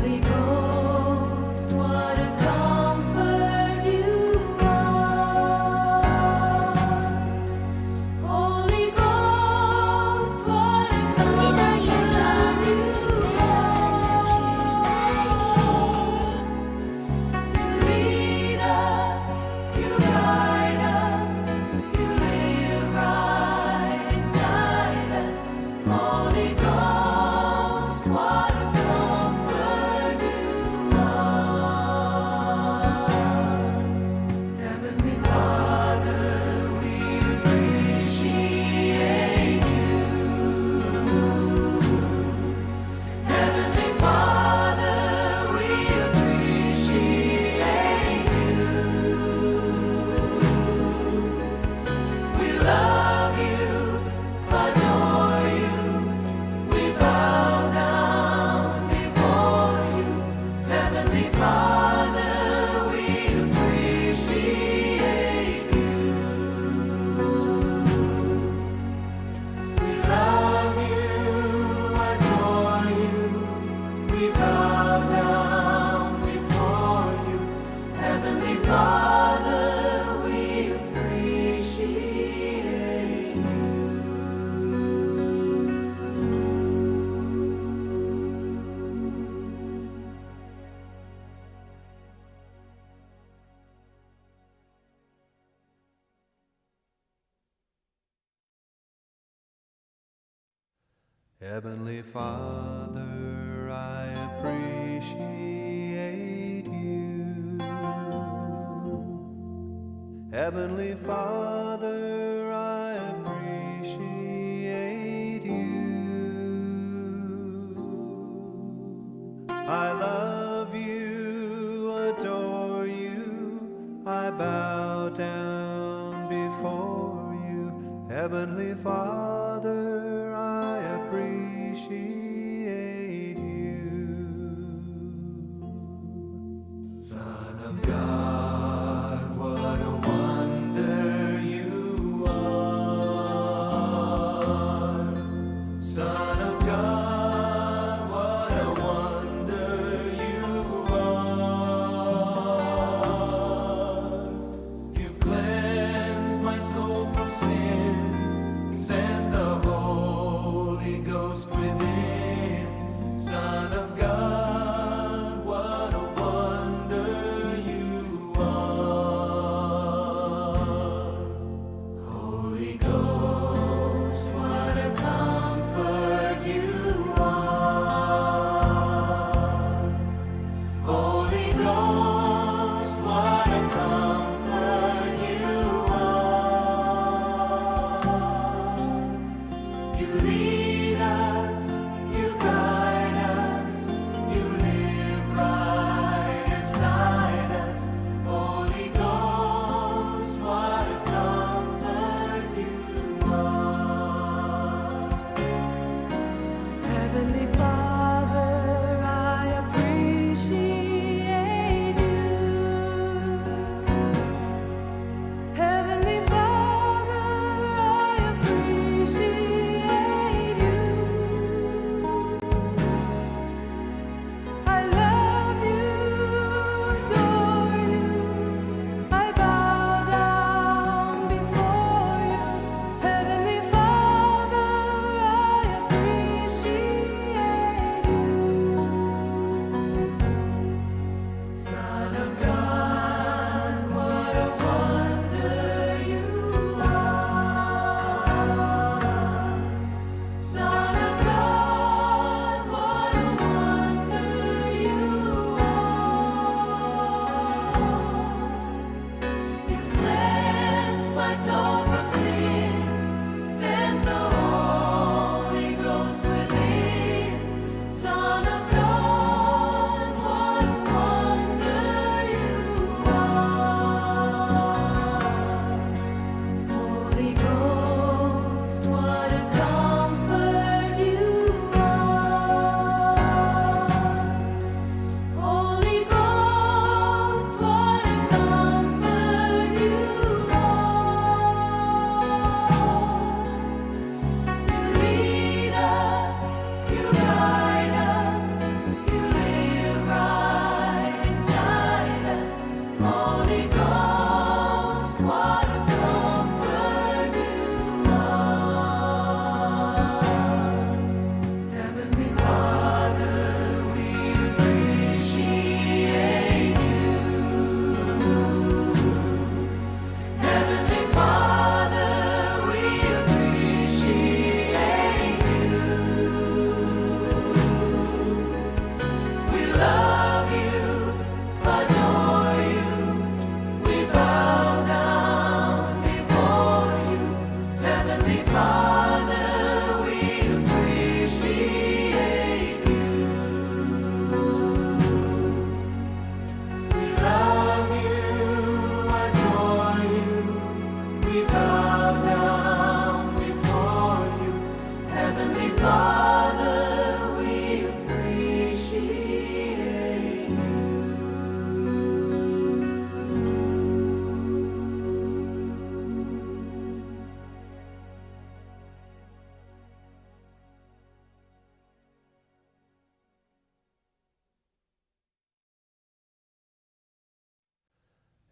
Holy Ghost, what a comfort you are. Holy Ghost, what a 你的眼中 comfort you 没有人能取 are. 代你。 You lead us, you guide us, you live right inside us. Holy Ghost, what a comfort you are. Heavenly Father, we appreciate you. Heavenly Father, we appreciate you. We love you, adore you. We bow down before you. Heavenly Father, we appreciate you. We love you, adore you. We bow down before you. Heavenly Father, we appreciate you. Heavenly Father, I appreciate you. Heavenly Father, I appreciate you. I love you, adore you, I bow down before you. Heavenly Father, I appreciate you. Son of God, what a wonder you are. Son of God, what a wonder you are. You've cleansed my soul from sin, sent the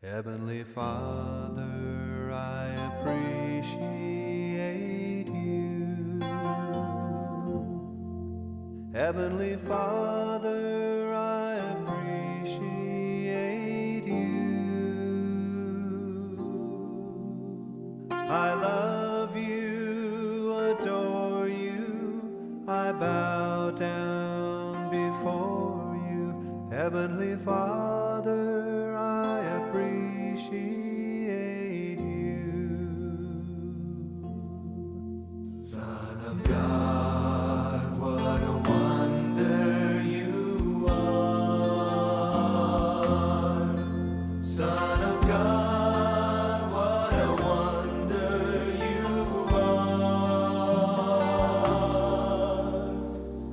Heavenly Father, I appreciate you. Heavenly Father, I appreciate you. I love you, adore you, I bow down before you. Heavenly Father, I appreciate you. Son of God, what a wonder you are. Son of God, what a wonder you are.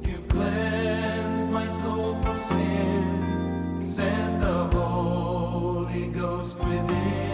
You've cleansed my soul from sin, sent the Holy Ghost within.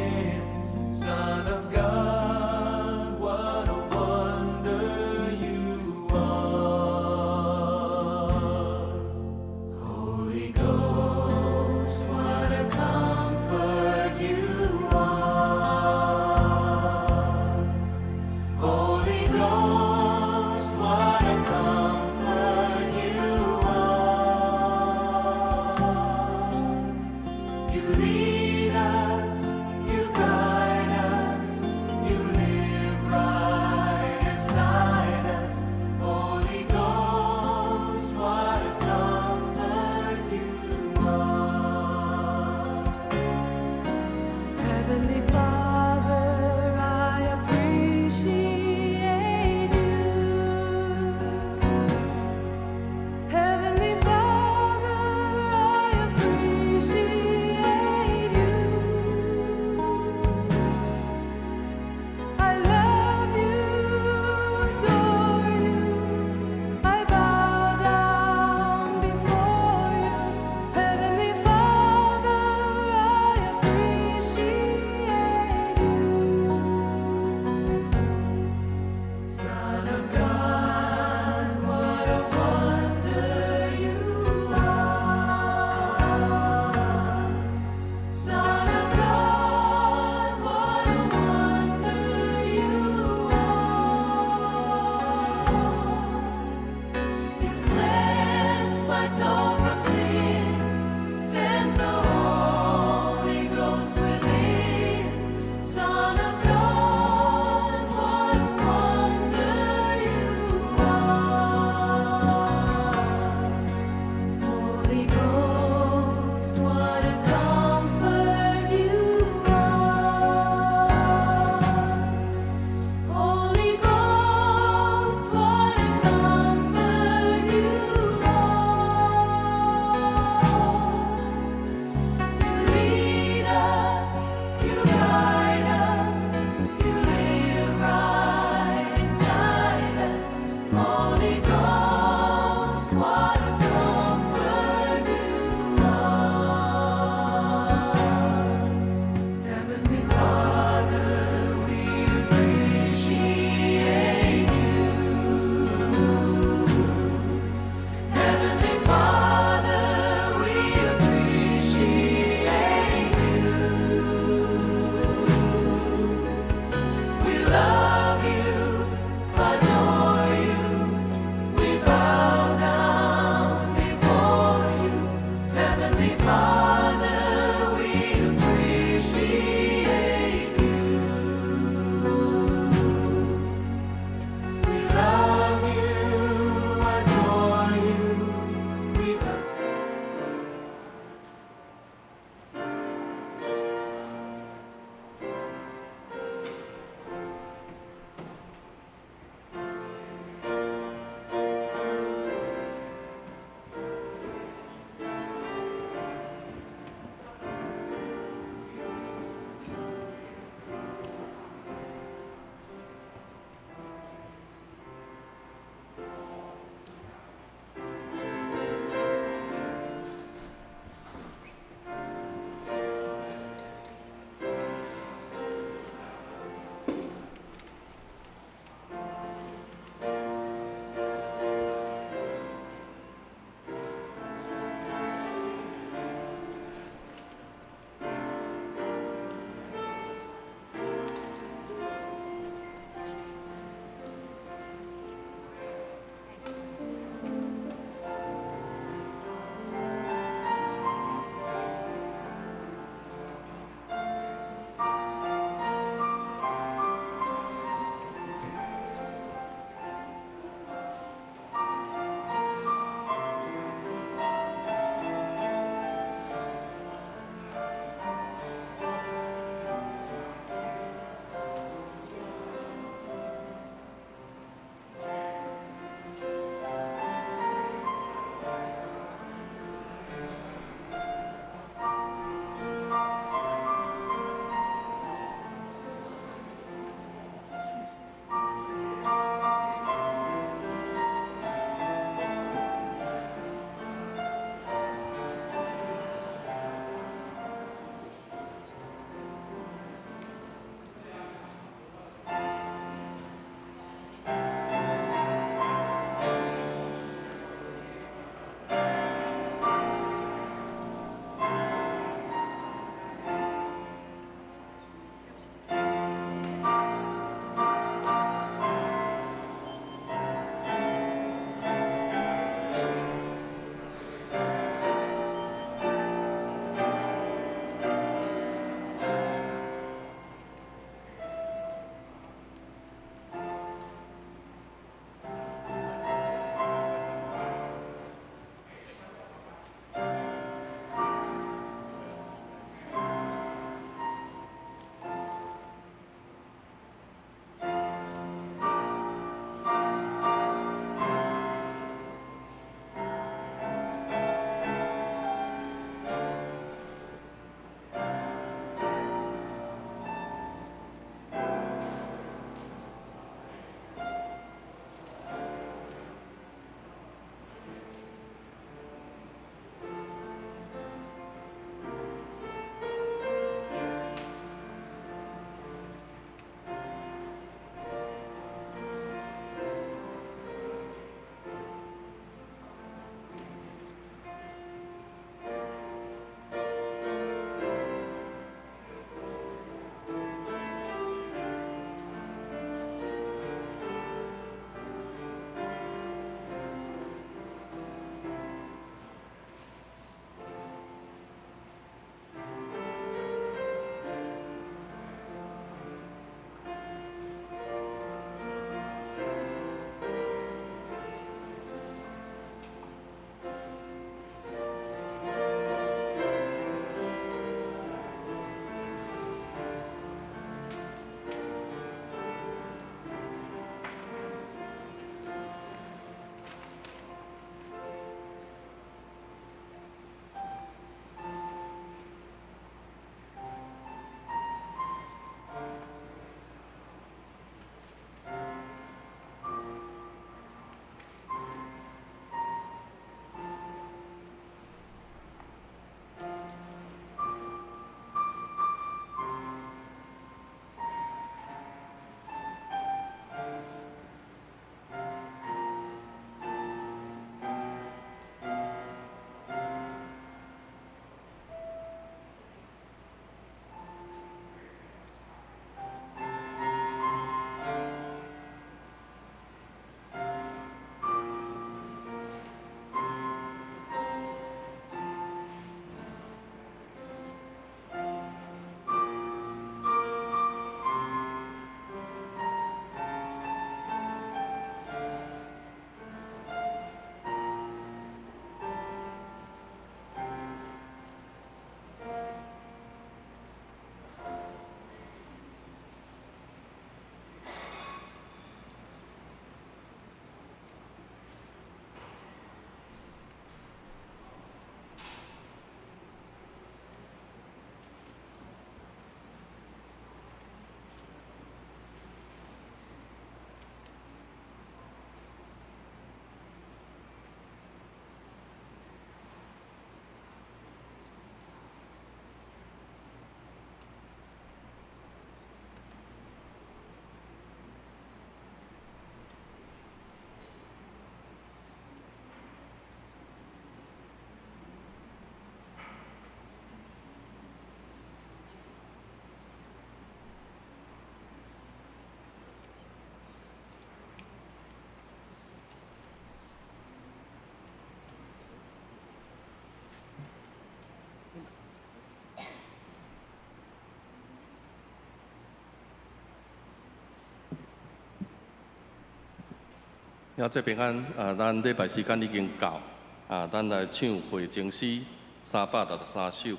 兄弟平安啊！咱禮拜時間已經到啊，咱來唱回程詩363首。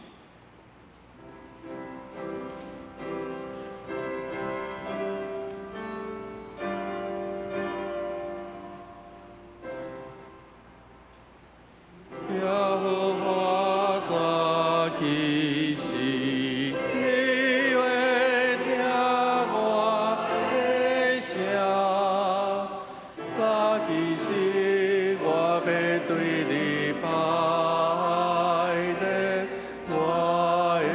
耶和華早起時，你會聽我的聲。早起時，我欲對你拜禮，我的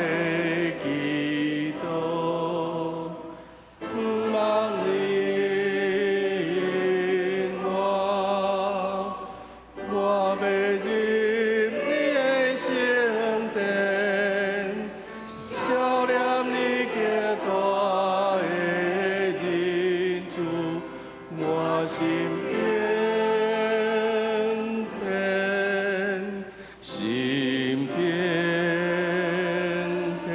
祈禱，毋茫你應我，我欲入你的聖殿，想念你極大的仁慈，我心敬虔，心敬虔，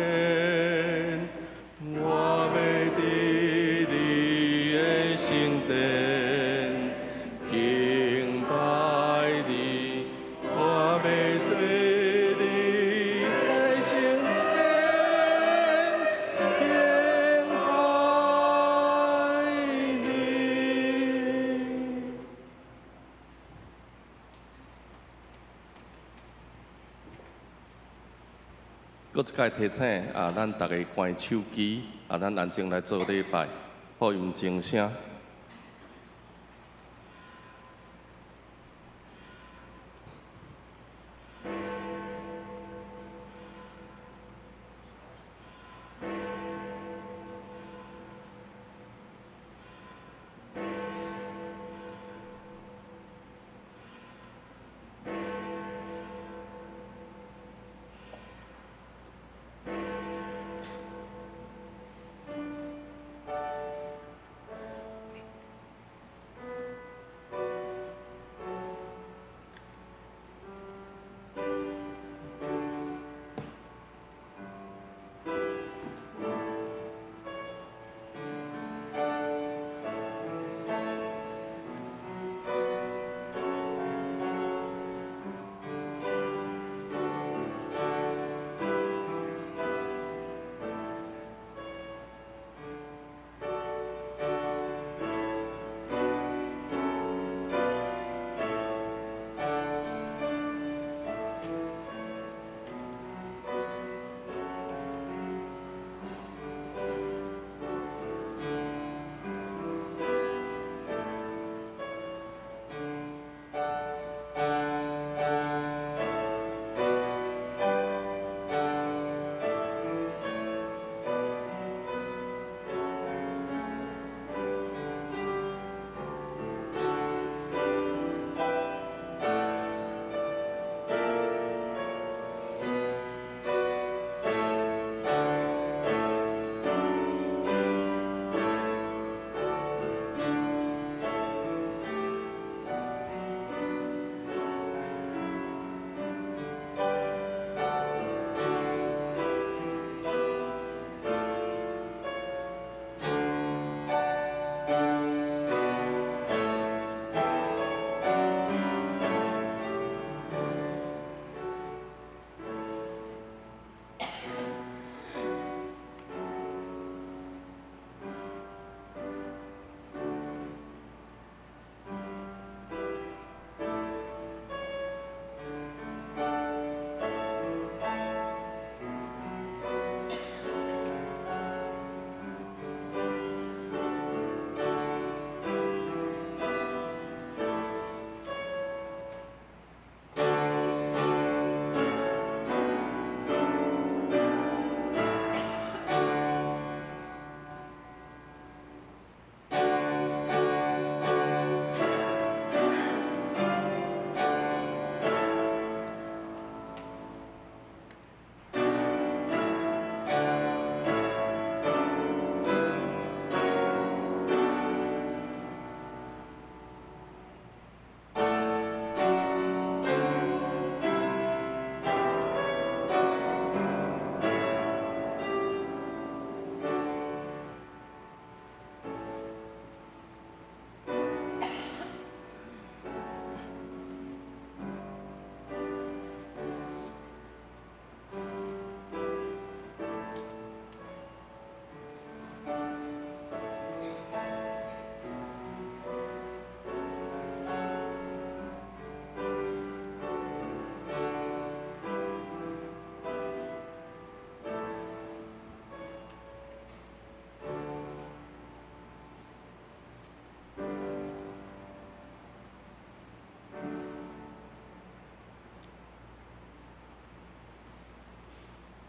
我欲佇你的聖殿敬拜你，我欲對你的聖殿敬拜你。閣一擺提醒啊，咱逐家關手機啊，咱安靜來做禮拜，福音靜聲。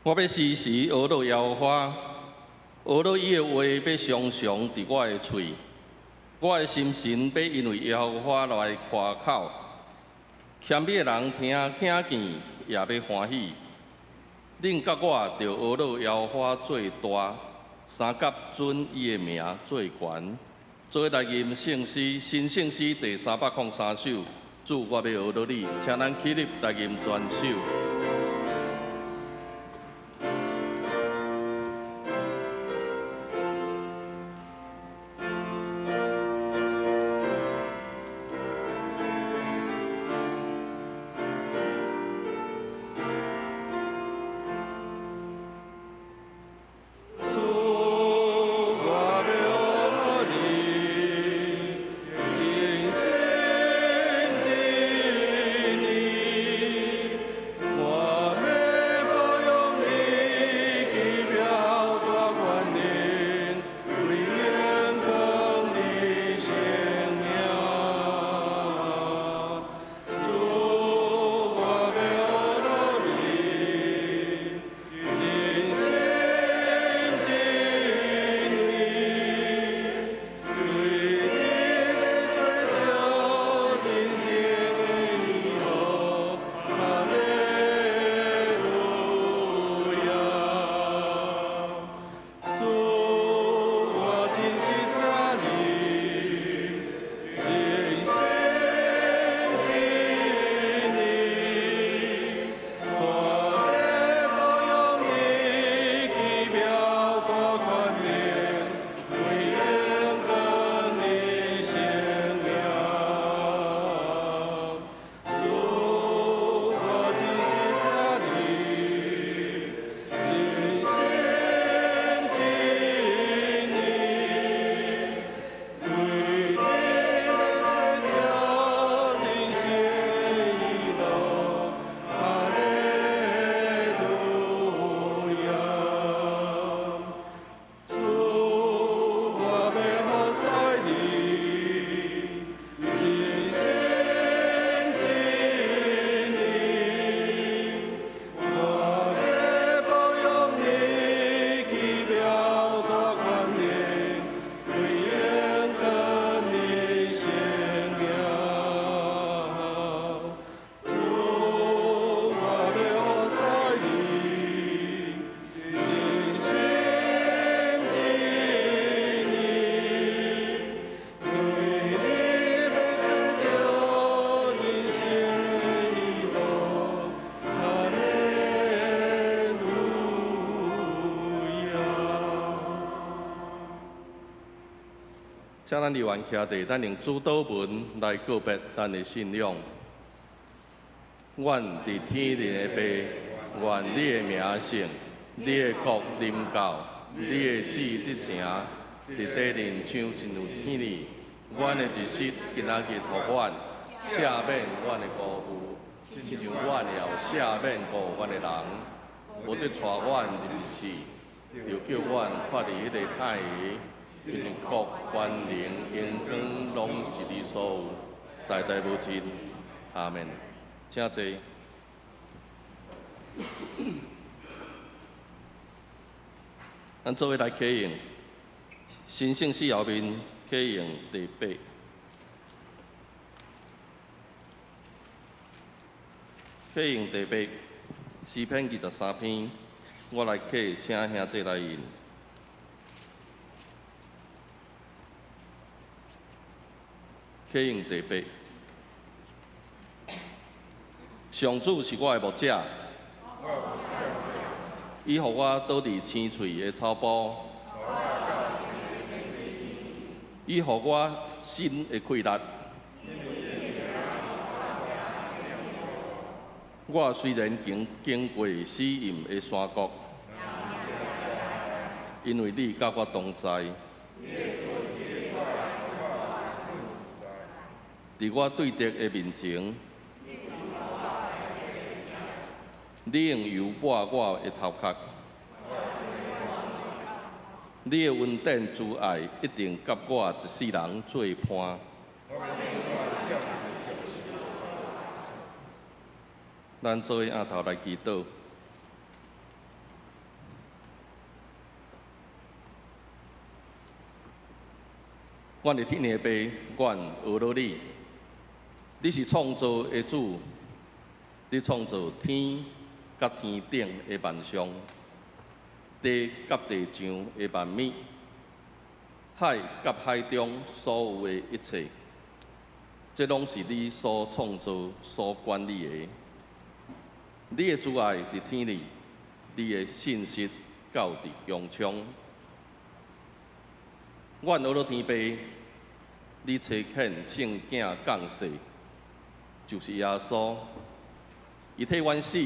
我欲時時呵咾耶和華，呵咾伊的話欲常常佇我的喙。我的心神欲因為耶和華來誇口，謙卑的人聽聽見也欲歡喜。恁佮我著呵咾耶和華做大，相佮尊伊的名做懸。做伙來吟聖詩，新聖詩第303首。主，我欲呵咾你，請咱起立來吟全首。主，我欲呵咾你，真心真意，我欲保養你奇妙大權能，為榮光你聖名。主，我欲呵咾你，真心真意，對你欲找著人生的喜樂。哈利路亞。主，我真實疼你，真心真意，我欲保養你奇妙大權能，為榮光你聖名。主，我真實疼你，真心真意，對你欲找著人生的喜樂。哈利路亞。主，我欲服侍你，真心真意，我欲保養你奇妙大權能，為榮光你聖名。主，我欲服侍你，真心真意，對你欲找著人生的喜樂。哈利路亞。請咱立願徛地，咱用主禱文來告別咱的信仰。阮佇天頂的父，願你的名聖，你的國臨到，你的旨意得成，佇地面像親像天裡。阮的日食今仔日予阮，赦免阮的辜負，親像阮也有赦免辜負阮的人。無得帶阮入試，著救阮脫離彼個歹的。因為國、權能、榮光，攏是你所有，代代無盡。阿們。請坐。咱做伙來啟應，新聖詩後面啟應第八，啟應第八，詩篇23篇，我來啟，請兄弟來吟。啟應第八。上主是我的牧者，伊予我倒佇青翠的草埔，伊予我新的氣力。我雖然經經過死蔭的山谷，因為你佮我同在。佇我對敵的面前，你用油抹我的頭殼，你的恩典慈愛一定佮我一世人做伴。咱做伙徛頭來祈禱。阮的天父爸，阮呵咾你，你是創造的主，你創造天佮天頂的萬象，地佮地上的萬物，海佮海中所有的一切，這攏是你所創造、所管理的。你的慈愛佇天裡，你的信實到佇穹蒼。阮呵咾天父，你差遣聖囝降世，就是耶穌，伊替阮死，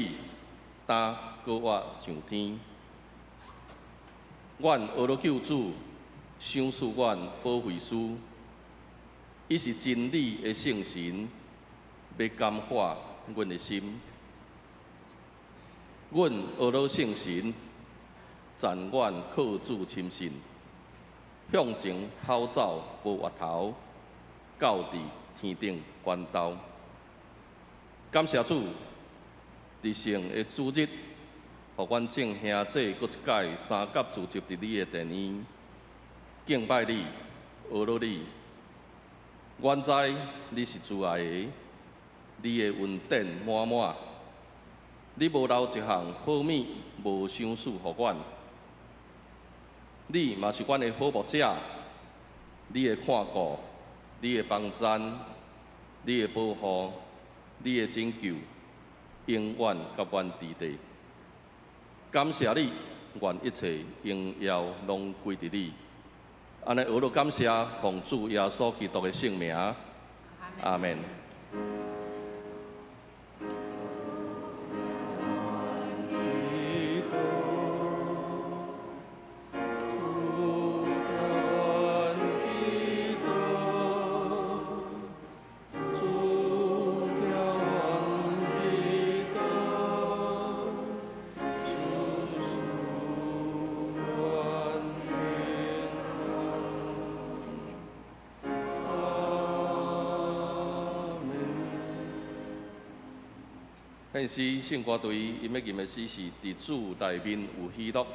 擔閣活上天。阮呵咾救主，賞賜阮保惠師，伊是真理的聖神，欲感化阮的心。阮呵咾聖神，讚阮靠主深信，向前跑走無回頭，到佇天頂關兜。感謝主，佇聖的主日，予阮眾兄弟閣一擺三佮聚集佇你的殿裡，敬拜你，呵咾你。阮知你是慈愛的，你的恩典滿滿，你無留一項好物無賞賜予阮。你嘛是阮的好牧者，你的看顧，你的幫贊，你的保護，你的拯救，永遠佮阮佇咧。感謝你，願一切榮耀攏歸佇你。按呢呵咾感謝，奉主耶穌基督的聖名，阿門。獻詩聖歌隊，𪜶欲吟的詩是佇主內面有喜樂。主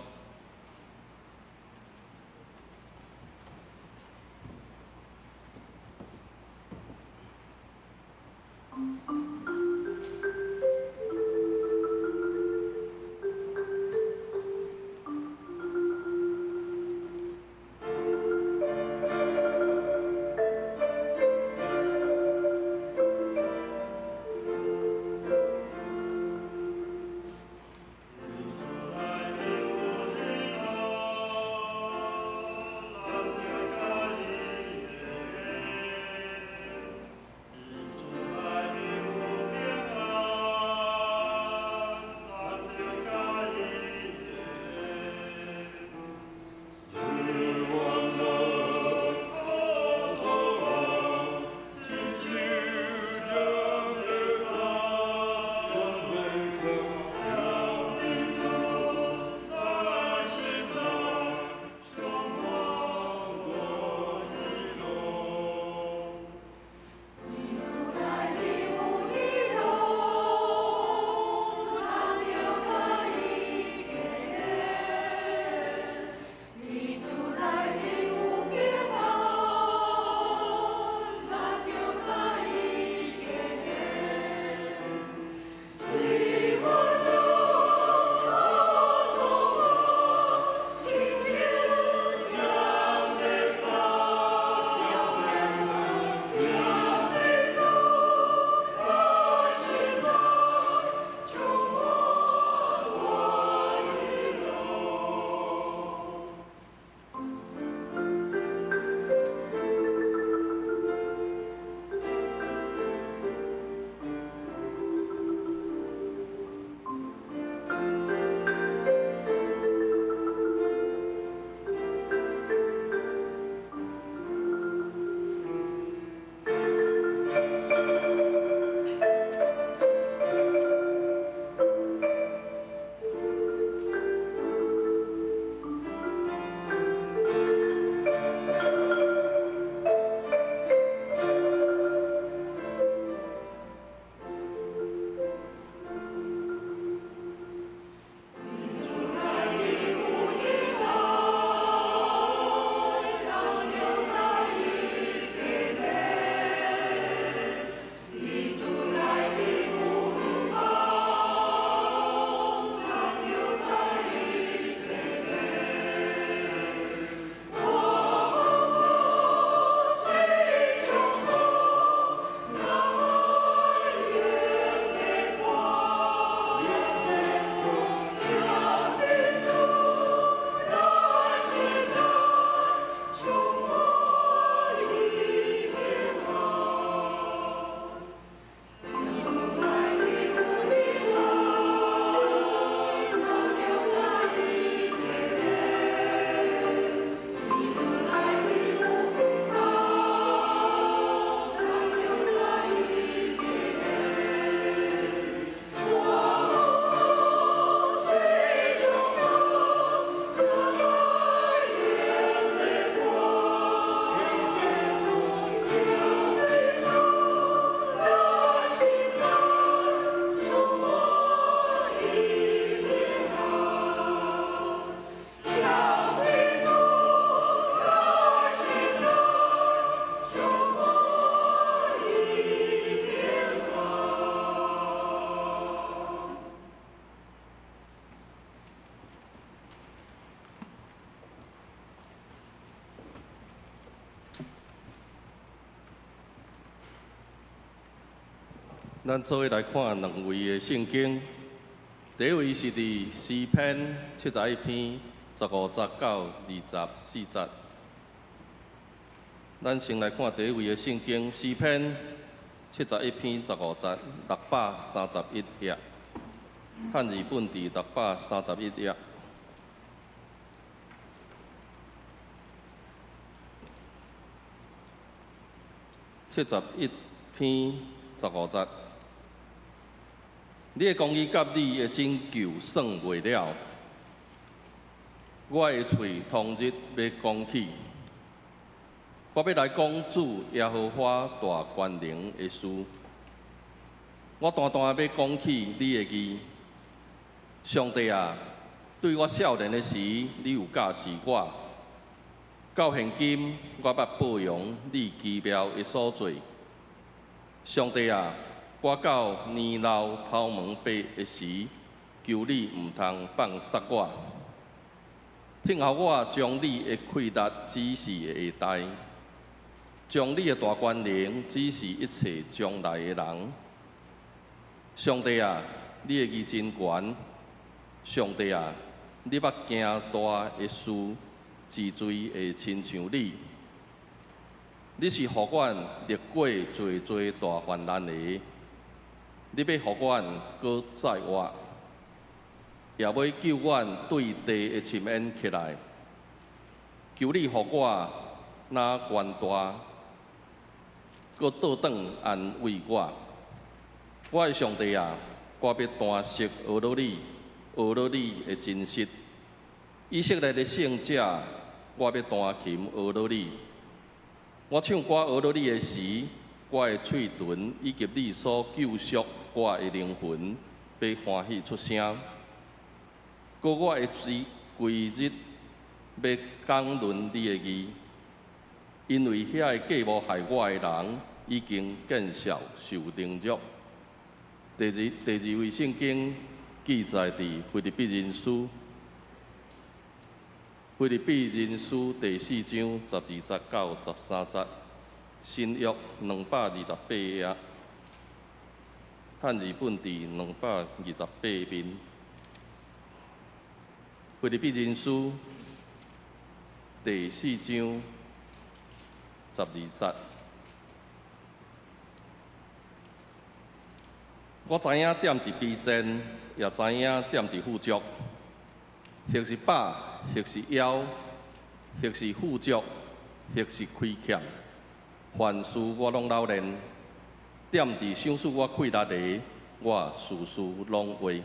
內面有咱做伙來看兩位的聖經，第一位是佇詩篇71篇15節到24節。咱先來看第一位的聖經，詩篇71篇15節，631頁，漢字本佇631頁。71篇15節，你的公義佮你的拯救算袂了，我的喙終日欲講起，我欲來講主耶和華大權能的事，我單單欲講起你的義。上帝啊，對我少年的時，你有教示我。到現今，我捌報揚你奇妙的所做。上帝啊，我到年老頭毛白的時，求你毋通放殺我。聽候我將你的氣力指示下代，將你的大權能指示一切將來的人。上帝啊，你的義真懸。上帝啊，你捌行大的事，治罪會親像你。你是予阮歷過濟濟大患難的，你欲予阮閣再活，也欲救阮對地的深淵起來。求你予我若懸大，閣倒轉安慰我。我的上帝啊，我欲單息學落你，學落你的真實。以色列的聖者，我欲彈琴學落你。我唱歌學落你的時，我的喙唇以及你所救贖我的靈魂，欲歡喜出聲。閣我的嘴規日欲講論你的義，因為遐個計謀害我的人已經見笑受凌辱。第二位聖經記載佇腓立比人書，腓立比人書第四章12節到13節，新約228頁，漢字本佇228面。腓立比人書第四章12節。我知影踮佇卑賤，也知影踮佇富足，或是飽，或是枵，或是富足，或是虧欠，凡事我攏老練。踮佇賞賜我氣力的，我事事攏會。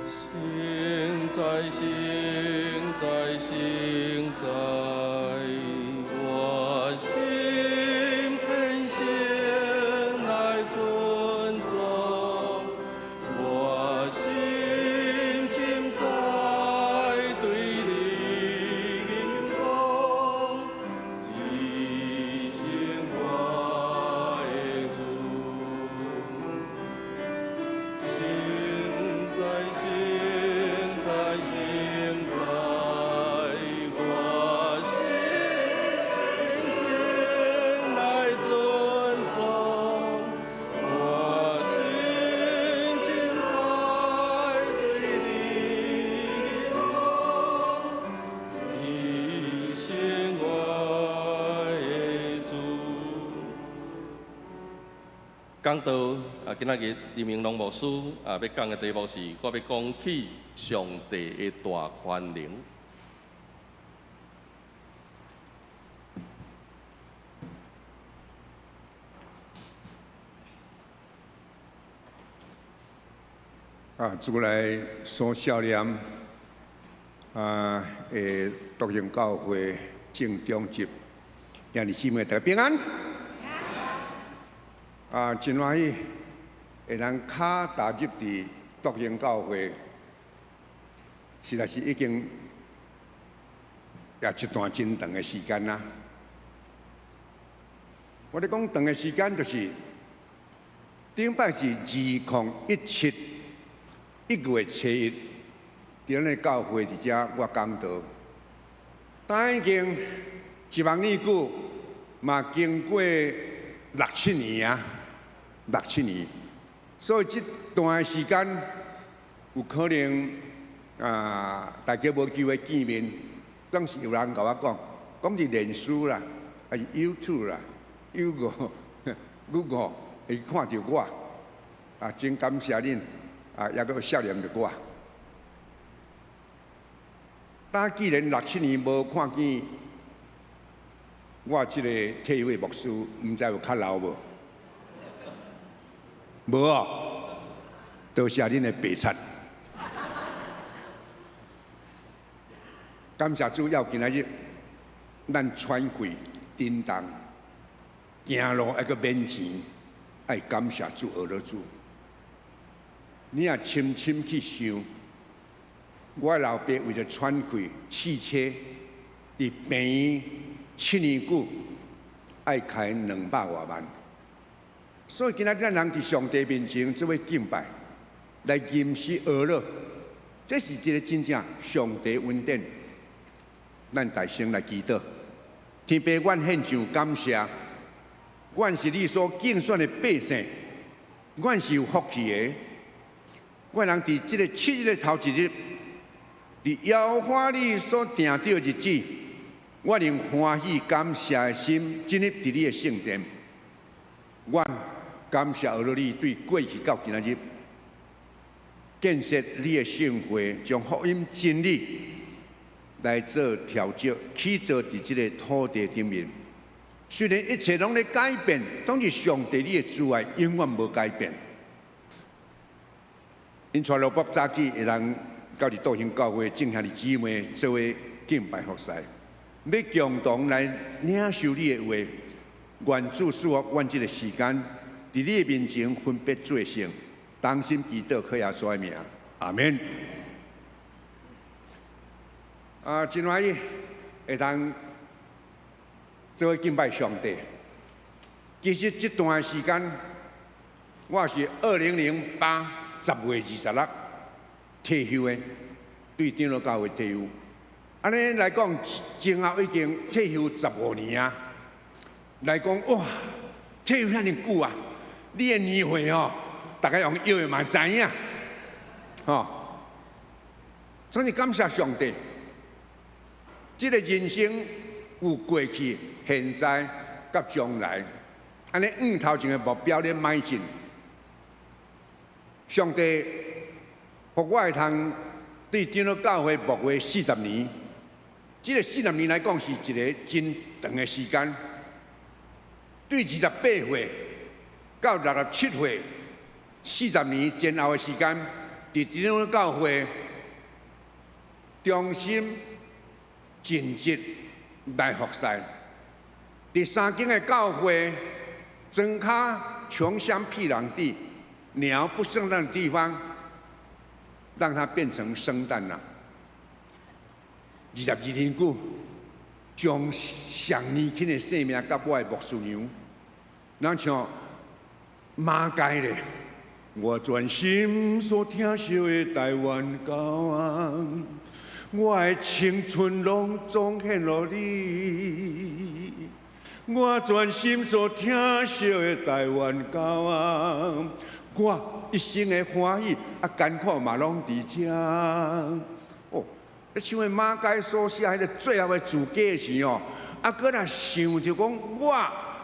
聖哉，聖哉，聖哉，我心天先來尊重，我心深在對你講，至聖我的主。聖哉，聖哉，聖哉，我心天先來尊重，我心深在對你講，至聖我的主。講道啊，今仔日林明龍牧師啊，欲講的題目是，我欲講起上帝的大權能。啊，主內所少年啊，的獨榮教會正中集，兄弟姊妹大家平安。啊，真歡喜會通跤踏入佇獨榮教會，實在是已經也一段真長的時間啦。我咧講長的時間，就是頂擺是2017 1月7日，佇咱的教會佇遮我講道。但已經一萬年久，嘛經過六七年啊，六七年，所以這段時間有可能啊，大家無機會見面，總是有人共我講，講佇臉書啦，還是 YouTube 啦，Google、Google 會看著我，啊，真感謝恁，啊，猶閣有想念著我。但既然六七年無看見我這个退休的牧師，毋知有較老無？無哦，多謝恁的白賊。感謝主，要今仔日咱喘氣、振動、行路猶閣免錢，愛感謝主，阿羅主。你若深深去想，我老爸為著喘氣試車，佇病院7年久，愛開200外萬。所以今仔日咱人佇上帝面前做伙敬拜，來吟詩阿樂，這是一个真正上帝恩典。咱大聲來祈禱，天父，阮獻上感謝，阮是你所揀選的百姓，阮是有福氣的。阮人佇這个7日的頭一日，佇耶和華你所定的日子，我用歡喜感謝的心進入佇你的聖殿。阮感謝阿羅你對過去到今仔日，建設你的聖會，將福音真理來做調節，起造佇這个土地頂面。雖然一切攏咧改變，但是上帝你的慈愛永遠無改變。𪜶帶羅卜早起會當到佇道興教會眾兄弟姊妹做伙敬拜服侍，欲共同來領受你的話，願主賜福阮這个時間，佇你的面前分別做聖，同心祈禱，靠耶穌的名，阿們。啊，真歡喜會當做伙敬拜上帝。其實這段時間，我是2008 10月26退休的，對長老教會退休。按呢來講，前後已經退休15年啊。來講哇，退休遐爾久啊！你的年歲吼，大家用搖的嘛知影，吼。所以感謝上帝，這个人生有過去、現在佮將來，按呢向頭前的目標咧邁進。上帝予我會通對長老教會牧會四十年，這个四十年來講是一个真長的時間。對28歲到67歲，四十年前後的時間，佇長老教會忠心盡職來服侍。佇三間的教會，莊跤窮鄉僻壤地，鳥不生蛋的地方，讓它變成生蛋了。22年久，將上年輕的生命佮我的牧師娘，咱唱馬偕咧，我專心所疼惜的台灣狗啊，我的青春攏總獻予你。我專心所疼惜的台灣狗啊，我一生的歡喜啊，艱苦嘛攏佇遮。哦，你像馬偕所寫彼个最後的注解時哦，啊，閣若想著講我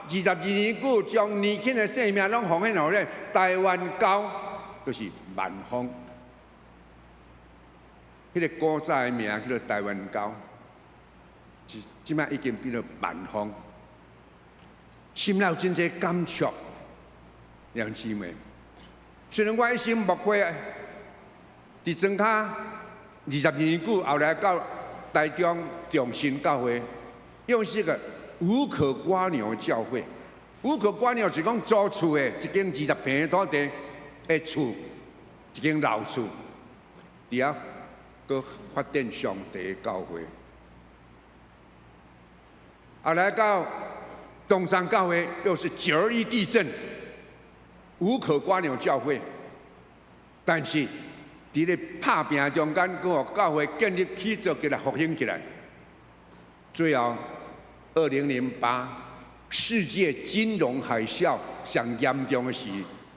22年久將年輕的生命攏奉獻予咧台灣狗，就是萬芳。彼个古早的名叫做台灣狗，這擺已經變做萬芳。心內有真濟感觸，兩姊妹。雖然我一生牧會佇莊跤22年久，後來到台中中心教會，又是一個無殼蝸牛的教會。無殼蝸牛是講租厝的，一間20坪的土地的厝，一間老厝，佇遐閣發展上帝的教會。後來到東山教會，又是9·21地震，無殼蝸牛教會，但是佇咧拍拚中間，閣予教會建立起造起來復興起來。最後，2008世界金融海嘯上嚴重的時，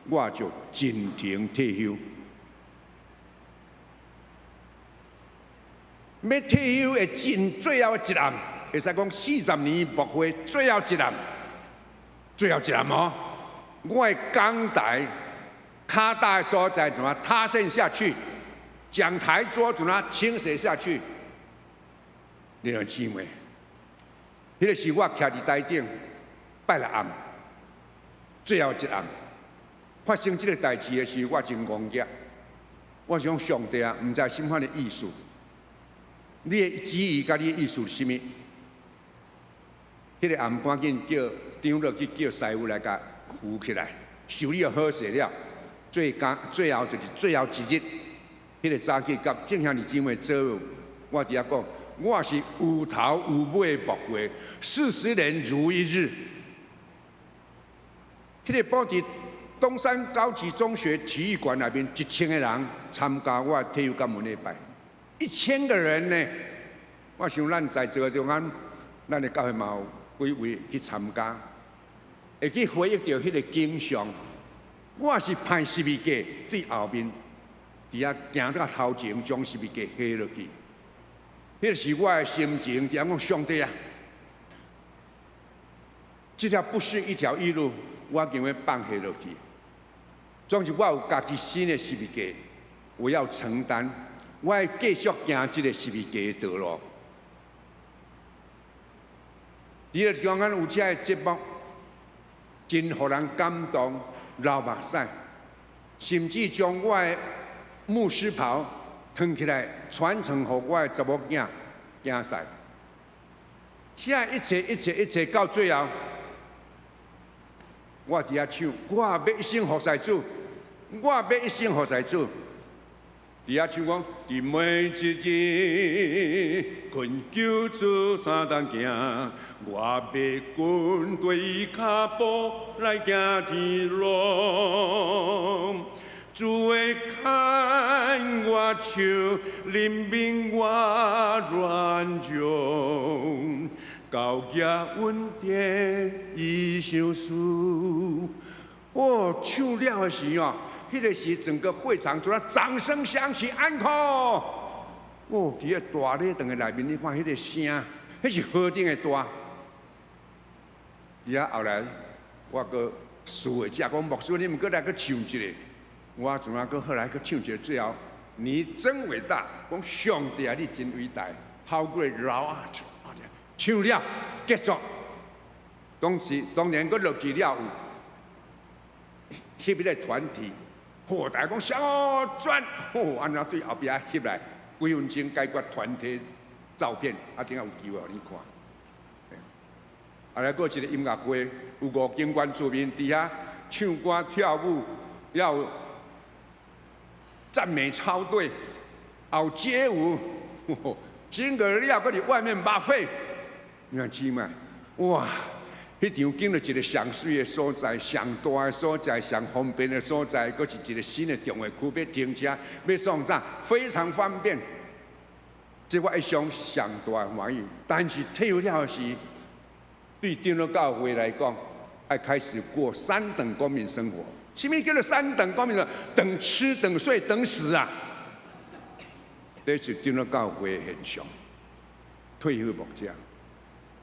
我就進程退休。欲退休的進最後一暗，會使講40年牧會最後一暗，最後一暗哦。我的講台跤踏的所在怎啊塌陷下去，講台桌怎啊傾斜下去。弟兄姊妹，彼個時我徛佇台頂拜六暗，最後一暗發生這個代誌的時，我真戇額。我想上帝啊，毋知啥物款的意思。你的旨意佮你的意思是啥物？彼個暗趕緊叫長老去叫師傅來共扶起來，修理好勢了。最終最後就是最後一日，彼個早起佮眾兄弟姊妹做，我佇遐講，我是有頭有尾牧會，40年如一日。彼個布佇東山高級中學體育館內面，1000個人參加我的退休感恩禮拜，1000個人呢。我想咱在座中間，咱的教會嘛有幾位去參加，會去回憶著彼個景象。我是攀十字架對後面，佇遐行到頭前，將十字架下落去。彼個是我的心情，佇遐講上帝啊，這條不是一條義路，我一定欲放下落去。總是我有家己新的十字架，我要承擔，我愛繼續行這個十字架的道路。佇個中間有這个節目，真予人感動，流目屎，甚至將我的牧師袍脫起來，傳承予我的查某囝囝婿。這一切一切一切到最後，我佇遐唱，我欲一生服侍主，我欲一生服侍主。佇遐唱講，佇每一日懇求主相同行，我欲跟隨伊跤步來行天路。主會牽我手，憐憫我軟弱，高舉恩典伊賞賜。哦，唱了的時哦，彼個時整個會場突然掌聲響起，安可！哦，佇個大禮堂的內面，你看彼個聲，彼是何等的大。伊啊後來，我閣私下講牧師，你毋閣來閣唱一個，我怎啊閣後來閣唱一個，最後你真偉大，講上帝啊，你真偉大，How great thou art！唱了結束，當時當然閣落去了有翕彼個團體。嚯！大家講小轉，嚯！按怎對後壁翕來幾分鐘解決團體照片，啊，頂下有機會予你看。後來閣一個音樂會，有五間原住民佇遐唱歌跳舞，也有讚美操隊，也有街舞，整個了閣佇外面 buffet，你看姊妹，哇！彼場景就一個上媠的所在，上大的所在，上方便的所在，閣是一個新的重劃區，欲停車，欲創啥，非常方便。這我一生上大的歡喜。但是退休了時，對長老教會來講，愛開始過三等公民生活。啥物叫做三等公民呢？等吃、等睡、等死啊！這是長老教會的現象。退休牧者，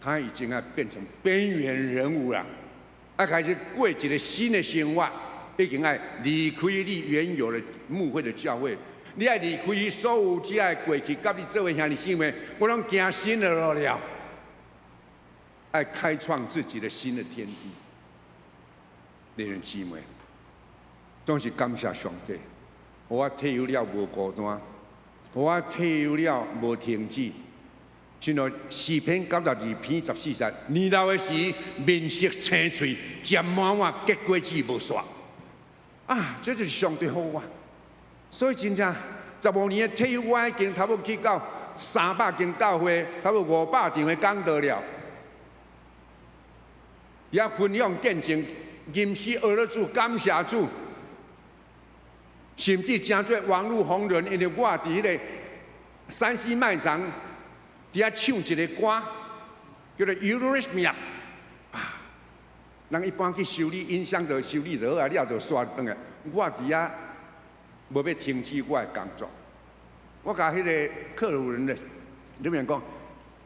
他已經啊變成邊緣人物啦，啊開始過一個新的生活，已經愛離開你原有的牧會的教會，你愛離開所有這个過去佮你做伙兄弟姊妹，我攏行新的路了，愛開創自己的新的天地。弟兄姊妹，總是感謝上帝，我退休了無孤單，我退休了無停止。親像詩篇92篇14節，年老的時面色青翠，食滿碗結果子無煞。啊，這就是上帝予我。所以真正15年的退休，我已經差不多去到300間教會，差不多500場的講道了。也分享見證，吟詩學了主，感謝主，甚至成做網路紅人，因為我佇彼個山西賣場佇遐唱一個歌，叫做 Eurythmics 啊。人一般去修理音箱，就修理就好啊，了就煞轉來。我佇遐無欲停止我的工作，我共彼个客戶人咧裡面講，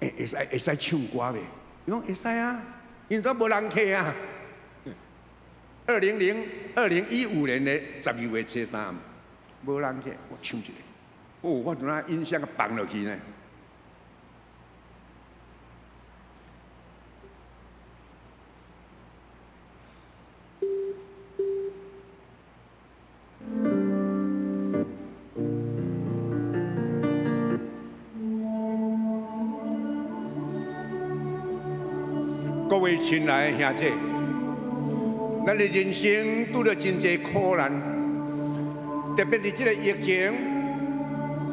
欸，會使會使唱歌袂？伊講會使啊，因為都無人客啊。2015年的12月初三，無人客，我唱一个，哦，我就那音箱放落去呢。各位親愛的兄弟，咱的人生拄著真濟苦難，特別是這个疫情，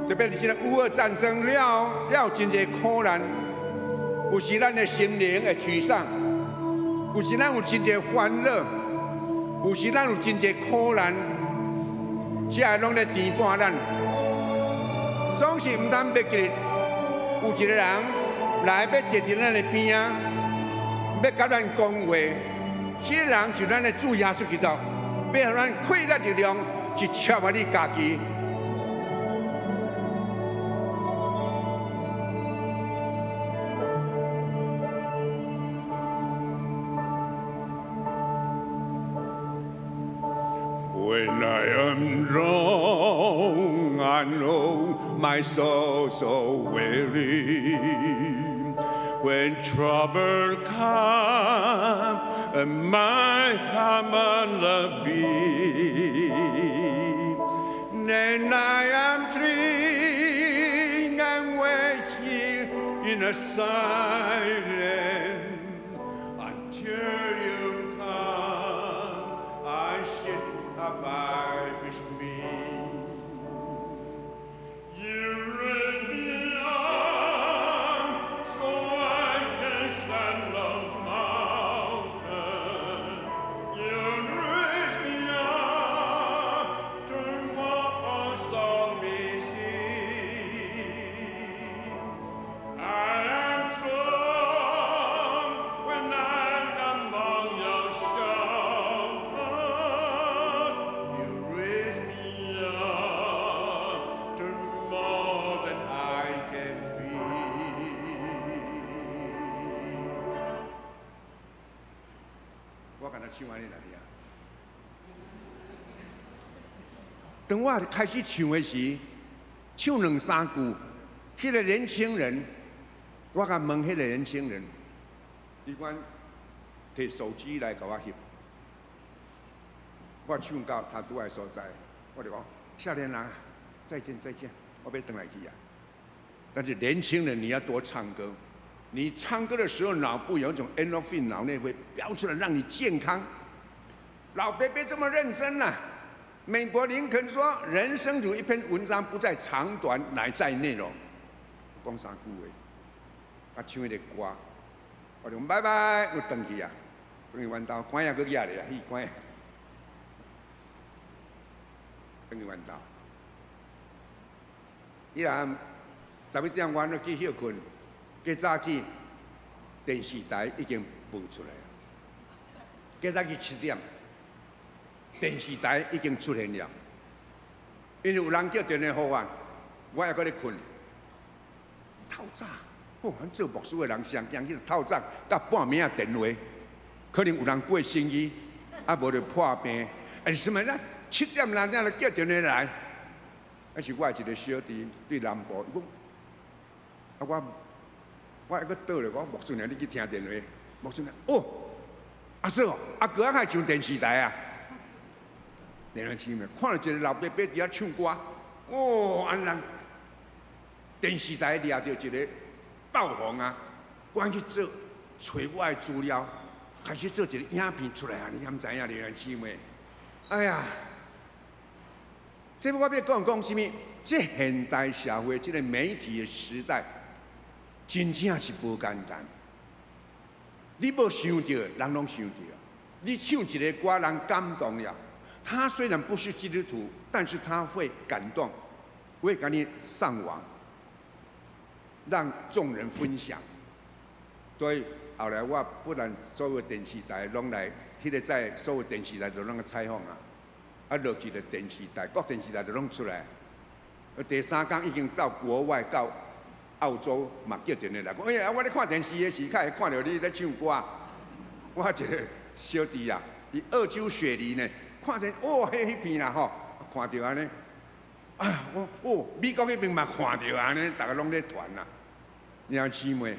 特別是這个烏俄戰爭了了，真濟苦難。有時咱的心靈會沮喪，有時咱有真濟煩惱，有時咱有真濟苦難，這个攏咧牽絆咱。總是毋通袂記，有一个人來欲坐佇咱的邊仔，欲共咱講話，彼个人就是咱的主耶穌基督，欲予咱快樂力量，是超越你家己。When I am down and oh, my soul so weary, when trouble come and my heart be, then I am free and wait here in a silence until you come and sit abide with me. You raise me up so I can stand the mountain. You raise me up to walk on stormy sea. I am strong when I am on your shoulders. You raise me Me up to more than I can be. 我敢若唱按呢爾啊。當我開始唱的時，唱兩三句，彼个年輕人，我共問彼个年輕人，伊講提手機來共我翕，我唱到他拄的所在，我就講少年人，再見再見，我欲轉來去啊。但是年輕人你要多唱歌，你唱歌的時候腦部有一種 endorphin，腦內會飆出來，讓你健康。老伯別這麼認真啦，美國林肯說：“人生如一篇文章，不在長短，乃在內容。”講三句話，啊，唱彼个歌，我就講拜拜，我轉去啊，轉去阮兜，關仔閣舉咧啊，彼關仔，轉去阮兜。伊人11點，阮都去歇睏，過早起電視台已經播出來了。過早起7點，電視台已經出現了。因為有人叫電話予我，我還閣咧睏。透早，哦，阮做牧師的人上驚去透早，到半暝仔電話，可能有人過身去，啊無就破病，欸，什麼咱7點人才就叫電話來，啊是我的一个小弟對南部，伊講，啊我我還閣倒咧，我牧師娘你去聽電話，牧師娘哦，阿嫂哦，阿哥仔愛上電視台啊，電視面看著一个老伯伯佇遐唱歌，哦，按人電視台掠著一个爆紅啊，趕去做，揣我的資料，開始做一個影片出來啊！你敢知影劉姊妹？哎呀，這我欲講講啥物？這現代社會，這个媒體的時代，真正是無簡單。你無想著，人攏想著。你唱一个歌，人感動了。他雖然不是基督徒，但是他會感動，會共你上網，讓眾人分享。所以後來我不但所有電視台攏來，彼個在所有電視台都攏來採訪啊，啊落去就電視台，各電視台都攏出來。第三工已經到國外到澳洲嘛叫電話來講，哎呀，我咧看電視的時，較會看著你咧唱歌。我一個小弟啊，佇澳洲雪梨呢，看見哦，彼彼片啦吼，看著按呢，啊，我哦，美國彼邊嘛看著按呢，逐个攏咧傳啦。兄姊妹，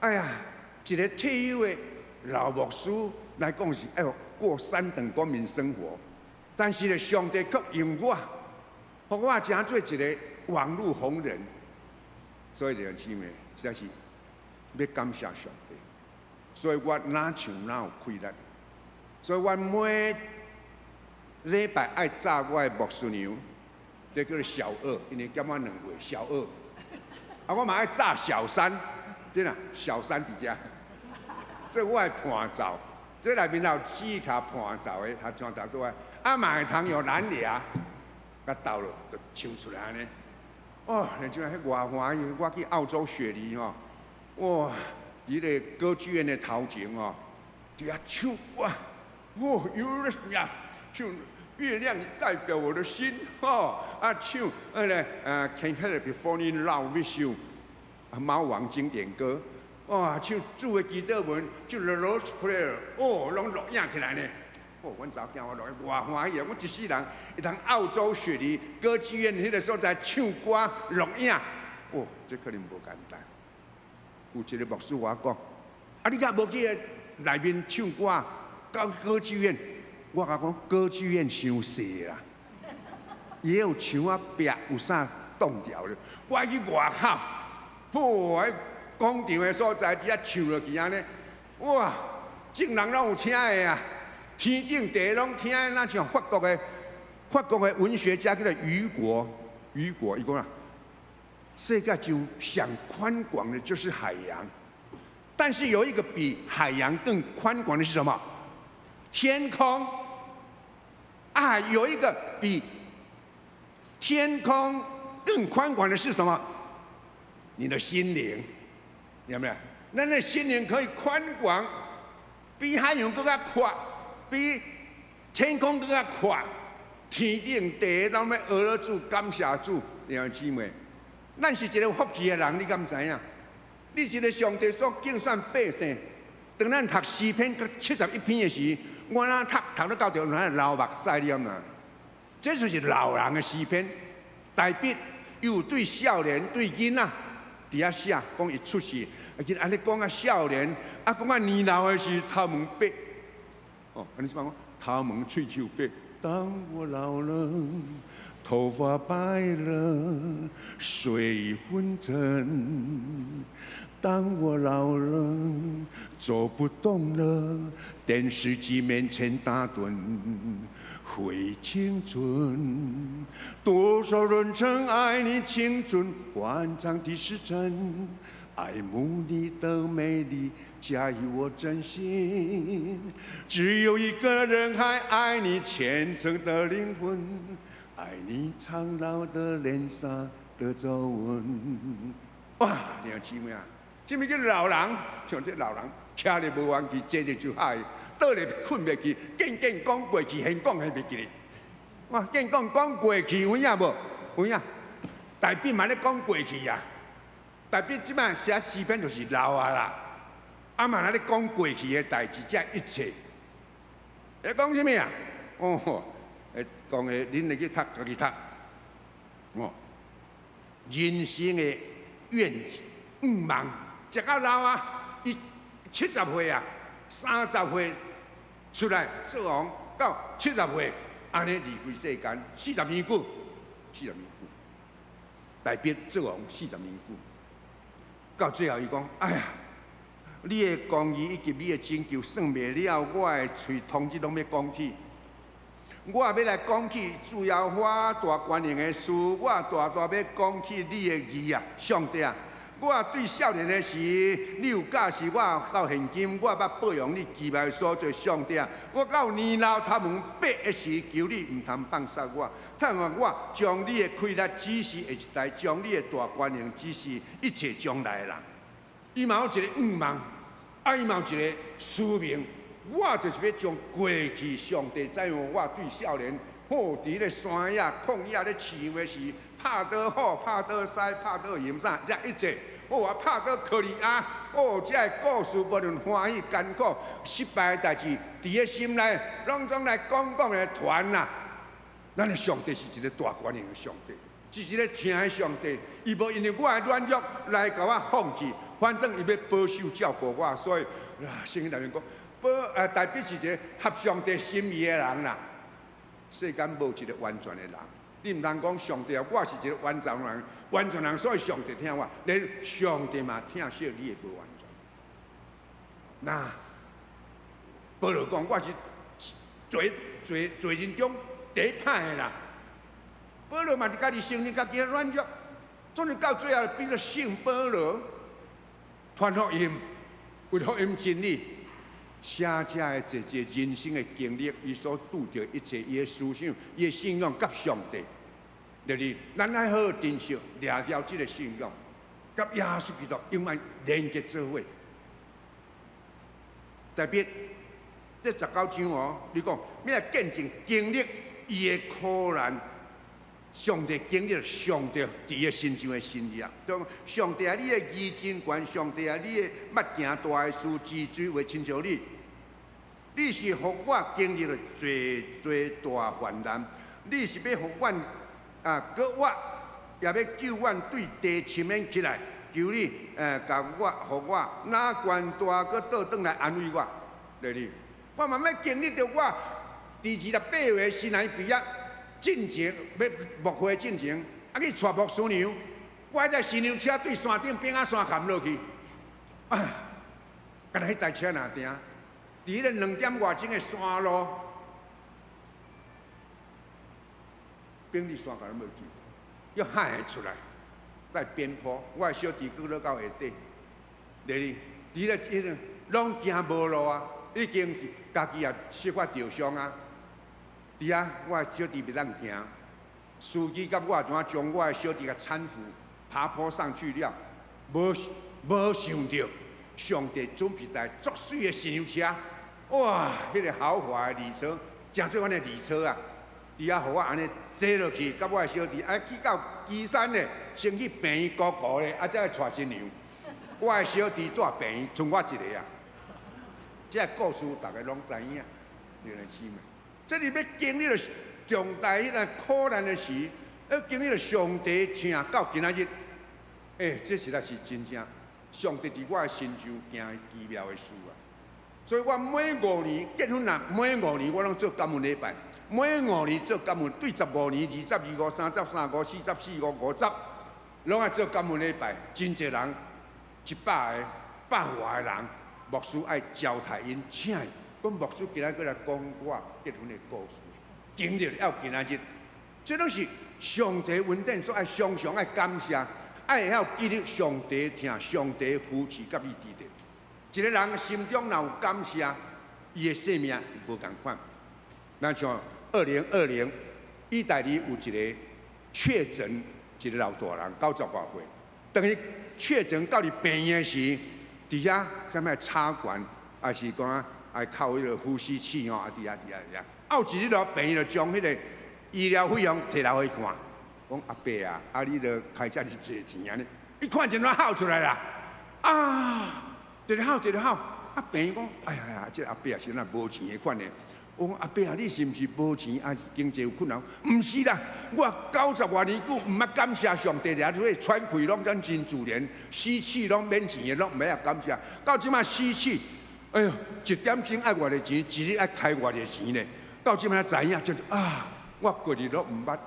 哎呀，一個退休的老牧師來講是愛過三等公民生活，但是咧，上帝卻用我，予我成做一個網路紅人。所以弟兄姊妹，實在是欲感謝上帝。所以我哪唱哪有氣力，所以我每禮拜愛紮我的牧師娘，這叫做小二，因為減我2歲，小二。啊，我嘛愛紮小三，真啊，小三佇遮，這我的伴奏，這內面有吉他伴奏的，他唱頭拄仔，啊嘛會通用藍牙，共鬥落就唱出來按呢。哦，你這彼偌歡喜，我去澳洲雪梨吼，哇！佇个歌劇院的頭前哦，佇遐唱歌，哦，有呀，唱月亮代表我的心，吼，啊唱，啊咧，Can't Help Falling in Love with You，貓王經典歌，哇，唱主的祈禱文，唱 The Lord's Prayer，哦，攏錄影起來呢。哦，阮查某囝我錄偌歡喜啊！我一世人會通澳洲雪梨歌劇院彼個所在唱歌錄影，哦，這可能無簡單。有一個牧師我講，啊，你敢無去內面唱歌？到歌劇院，我共講歌劇院傷細啦，也有牆仔壁有啥擋掉咧。我去外口，吼，彼廣場的所在，佇遐唱落去按呢，哇，眾人攏有聽的啊，天頂地攏聽的，若像法國的文學家叫做雨果，雨果伊講啊，世界上上寬廣的就是海洋，但是有一個比海洋更寬廣的是什麼？天空。啊，有一個比天空更寬廣的是什麼？你的心靈，有沒有？那心靈可以寬廣，比海洋閣較闊，比天空閣較闊。天頂地攏欲學了主，感謝主，弟兄姊妹。咱是一個有福氣的人，你敢知影？你是一個上帝所揀選百姓。當咱讀詩篇71篇的時，我若讀讀到到著，咱流目屎，你知無？這就是老人的詩篇。大衛有對少年、對囡仔佇遐寫，講伊出世，啊，伊按呢講啊少年，啊講啊年老的時頭毛白。哦，按呢怎講？頭毛喙鬚白。當我老了，頭髮白了，睡意昏沉。當我老了，走不動了，電視機面前打盹，回憶青春。多少人曾愛你青春歡暢的時辰，愛慕你的美麗，假意我真心。只有一個人還愛你虔誠的靈魂，愛你蒼老的臉上的皺紋。哇，弟兄姊妹啊，這物叫老人，像這老人，徛咧無彎去，坐咧就害，倒咧睏袂去，見見講過去，現講還袂記咧。哇，見講講過去有影無？有影？大衛嘛咧講過去啊。大衛這擺寫詩篇就是老啊啦，啊嘛咧講過去的代誌，這一切。會講啥物啊？哦，會講的，恁會去讀，家己讀。哦，人生的願願望，食到老啊，伊70歲啊，30歲出來做王，到70歲，按呢離開世間，四十年久，四十年久，大衛做王四十年久，到最後伊講：哎呀，你的公義以及你的拯救算袂了，我的喙通日攏欲講起。我欲來講起主耶和華大權能的事，我大大欲講起你的義啊，上帝啊！我對少年的時，你有教示我到現今，我捌報揚你奇妙的所作，上帝啊！我到年老頭毛白的時，求你毋通放殺我，盼望我將你的氣力指示下一代，將你的大權能指示一切將來的人。伊嘛有一個願望，啊，伊嘛有一個使命，我就是欲將過去上帝怎樣我對少年，好佇咧山野曠野咧飼羊的時，拍倒虎，拍倒獅，拍倒熊啥，這一切，哦啊，拍倒歌利亞，哦，這个故事無論歡喜艱苦、失敗的代誌，佇咧心內攏總來講講來傳啦。咱的上帝是一個大權能的上帝，是一個疼的上帝。伊無因為我的軟弱來共我放棄，反正伊欲保守照顧我，所以啊，聖經內面講，保啊，大衛是一個合上帝心意的人啦。世間無一個完全的人，你毋通講上帝啊，我是一個完全人，完全人，所以上帝疼我，連上帝嘛疼惜你的無完全。那保羅講，我是罪罪罪人中第一歹的啦。保羅嘛是家己承認家己的軟弱，終於到最後變做聖保羅，傳福音，為福音真理，寫這个濟濟人生的經歷，伊所拄著一切，伊的思想，伊的信仰佮上帝，就是咱愛好好珍惜掠牢這个信仰，佮耶穌基督永遠連結做伙。特別這19章哦，你講欲來見證經歷伊的苦難，上帝經歷上帝佇伊身上的神蹟啊！上帝啊，你的義真懸，上帝啊，你的捌行大的事，治罪會親像你，你是予我經歷了濟濟大患難，你是欲予阮啊，閣我也欲救阮對地深淵起來，求你共我予我若懸大閣倒轉來安慰我，對你，我嘛欲經歷著我佇28歲新來畢業進前欲牧會進前，啊去帶牧師娘，我在新娘車對山頂邊仔山崁落去，啊，敢若彼台車若定，佇彼个2點外鐘的山路，冰裡山崁落去，又喊會出來，在邊坡，我的小弟閣落到下底，對哩，佇咧彼個攏行無路啊，已經是家己也小可著傷啊。佇遐，我的小弟袂當行，司機佮我怎將我的小弟共攙扶，爬坡上去了，無無想著上帝準備台足媠的新娘車，哇！彼個豪華的禮車，誠做按呢禮車啊！佇遐予我按呢坐落去，佮我的小弟啊去到旗山咧，先去病院顧顧咧，啊才去娶新娘。我的小弟蹛病院，賰我一个啊！這个故事大家攏知影，兄弟姊妹。這是欲經歷著重大彼个苦難的時，欲經歷著上帝疼到今仔日，欸，這實在是真正上帝佇我的身上行奇妙的事啊！所以我每五年結婚啊，每五年我攏做感恩禮拜，每五年做感恩，對15年、20、25、30、35、40、45、50，攏愛做感恩禮拜。真濟人，100個、百外个人，牧師愛招待𪜶，請伊。講牧師今仔閣來講我結婚的故事，經歷到今仔日，這攏是上帝恩典，所以愛常常愛感謝，愛會曉記得上帝疼、上帝扶持佮伊佇咧。一個人心中若有感謝，伊的生命無仝款。咱像2020，意大利有一個確診一個老大人，90外歲，當伊確診到佇病院時，佇遐啥物插管，還是講愛靠彼個呼吸器吼，啊佇遐佇遐佇遐。啊有一日咯，病院就將彼個醫療費用提來予伊看，講阿伯啊，啊你著開遮爾濟錢按呢？伊看見就哭出來啦，啊，直直哭直直哭。啊病院講，哎呀呀，這個阿伯啊是若無錢的款的。我講阿伯啊，你是毋是無錢，還是經濟有困難？毋是啦，我90外年久毋捌感謝上帝爾，所以喘氣攏總真自然，吸氣攏免錢的，攏毋免感謝。到這馬吸氣，哎喲，一點鐘愛偌濟錢，一日愛開偌濟錢呢？到這馬才知影，就是啊，我過日攏毋捌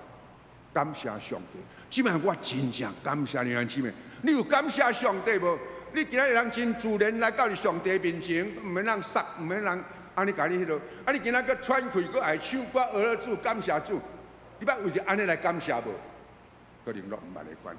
感謝上帝。這馬我真正感謝你，兄姊妹，你有感謝上帝無？你今仔日人真自然來到你上帝面前，毋免人殺，毋免人按呢共你彼落。啊，你今仔閣喘氣，閣愛唱歌，學了主，感謝主。你捌為著按呢來感謝無？可能攏毋捌的款。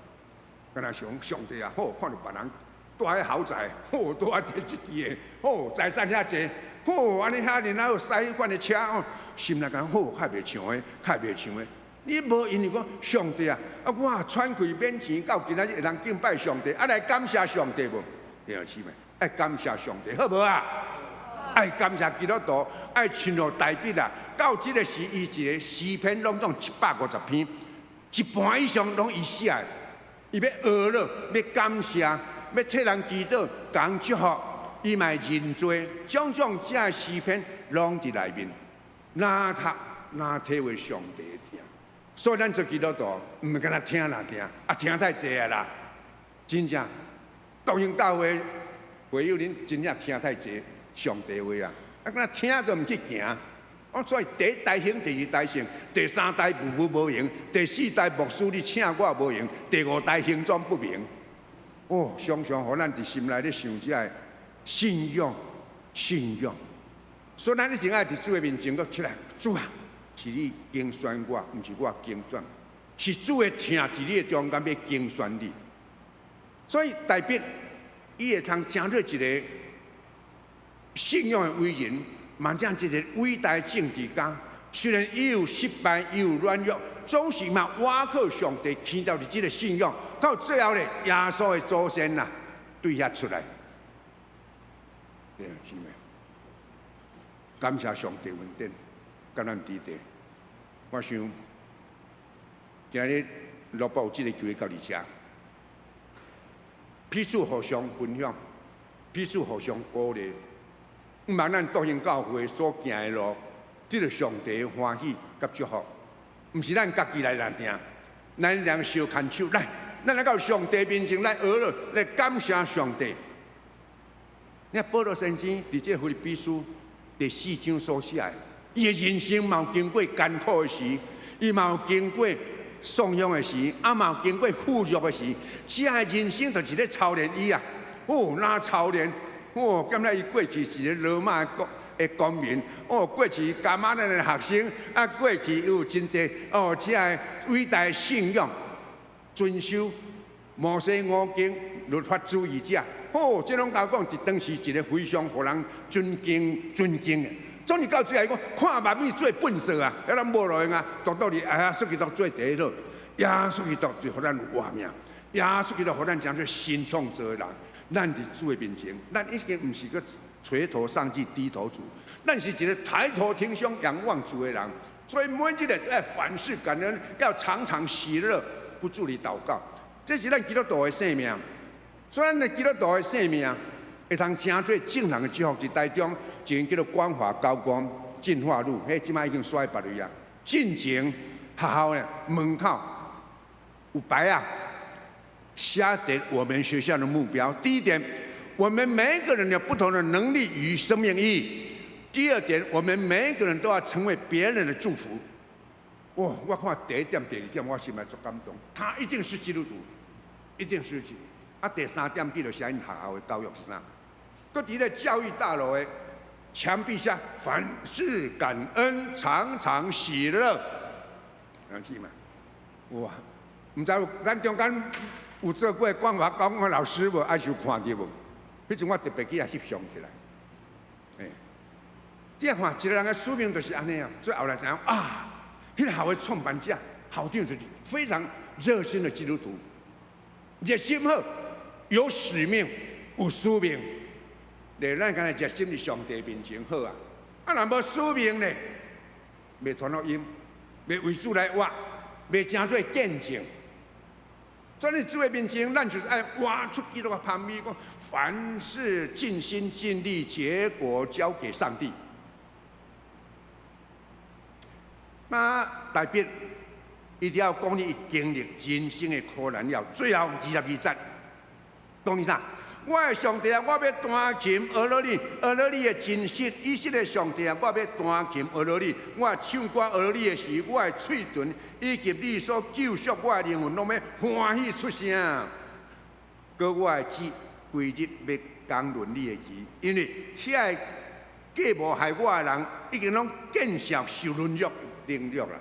敢若想上帝啊，好看著別人蹛彼豪宅，好蹛佇這支的，好財產遐濟，好按呢遐爾好駛彼款的車哦，心內講好，較袂像的，較袂像的。你無因為講上帝啊，啊我喘氣免錢，到今仔日會當敬拜上帝，啊來感謝上帝無？兄弟姊妹，愛感謝上帝，好無啊？愛感謝基督徒，愛親像大衛啊！到這個時，伊一个詩篇攏總150篇，一半以上攏伊寫的。伊欲呵咾，欲感謝，欲替人祈禱，共人祝福，伊嘛會認罪，種種這詩篇攏佇內面，若讀若體會上帝的疼。所以咱做基督徒，毋是干焦聽啦聽，啊聽太濟啊啦，真正，復興教會會友恁真正聽太濟上帝話啊，啊干焦聽都毋去行。我所以第一代興，第二代盛，第三代無無無閒，第四代牧師你請我無閒，第五代行蹤不明。哦，常常予咱佇心內咧想這个信仰，信仰。所以咱一定愛佇主的面前閣起來，主啊，是你揀選我，毋是我揀選，是主的疼佇你的中間欲揀選你。所以大衛伊會通成做一个信仰的偉人，嘛這樣一个偉大政治家。雖然伊有失敗，伊有軟弱，總是嘛倚靠上帝，牽到佇這个信仰，到最後咧，耶穌的祖先啊，對遐出來。對，姊妹，感謝上帝恩典，佮咱佇地。我想今日羅伯有這个機會到佇遮，彼此互相分享，彼此互相鼓勵，毋望咱復興教會所行的路，得著上帝的歡喜佮祝福，毋是咱家己來認定，咱兩相牽手來，咱來到上帝面前來呵咾，來感謝上帝。你看保羅先生佇這个腓立比書第四章所寫的，伊的人生嘛有經過艱苦的時，伊嘛有經過喪鄉的時，啊嘛有經過富足的時，這个人生就是咧操練伊啊！哦，哪操練？哦，敢若伊過去是個羅馬國的公民，哦，過去迦瑪列的學生，啊，過去有真濟哦，這个偉大的信仰，遵守摩西五經律法主義者，哦，這攏共講，佇當時一个非常予人尊敬尊敬的。總是到最後講，看目物做糞掃啊，遐咱無路用啊，獨獨佇耶穌基督做第一好，耶穌基督就予咱有活命，耶穌基督予咱成做新創造的人。咱佇主的面前，咱已經毋是閣垂頭喪氣低頭族，咱是一个抬頭挺胸仰望主的人。所以每一日愛凡事感恩，要常常喜樂，不住地禱告。這是咱基督徒的生命。所以咱的基督徒的生命，會通成做眾人的祝福。佇台中，一間叫做光華高工進化路，彼這擺已經徙別位啊。進前學校呢門口有牌仔，寫著我們學校的目標。第一點，我們每一個人有不同的能力與生命意義。第二點，我們每一個人都要成為別人的祝福。哇！我看第一點、第二點，我心內足感動。他一定是基督徒，一定是基督徒。啊，第三點記著寫𪜶學校的教育是啥？閣佇咧教育大樓的牆壁下，凡事感恩，常常喜樂。了解嗎？哇！毋知有咱中間有做過光華高工的老師無？還是有看著無？彼陣我特別去遐翕相起來。欸，你看一个人的使命就是按呢啊，所以後來知影啊，彼个學校的創辦者、校長就是非常熱心的基督徒，熱心好，有使命，有使命。咧，咱敢若熱心佇上帝面前好啊，啊，若無使命咧，袂傳福音，袂為主來活，袂成做見證。所以主的面前，咱就是愛活出基督的芳味，講凡事盡心盡力，結果交給上帝。那大衛伊著講伊經歷人生的苦難了，最後22節，講伊啥？我的上帝啊，我欲彈琴呵咾你，呵咾你的真實。以色列上帝啊，我欲彈琴呵咾你。我唱歌呵咾你的時，我的喙唇以及你所救贖我的靈魂，攏欲歡喜出聲。閣我的舌規日欲講論你的義，因為遐个計謀害我的人，已經攏見笑受凌辱、凌辱啦。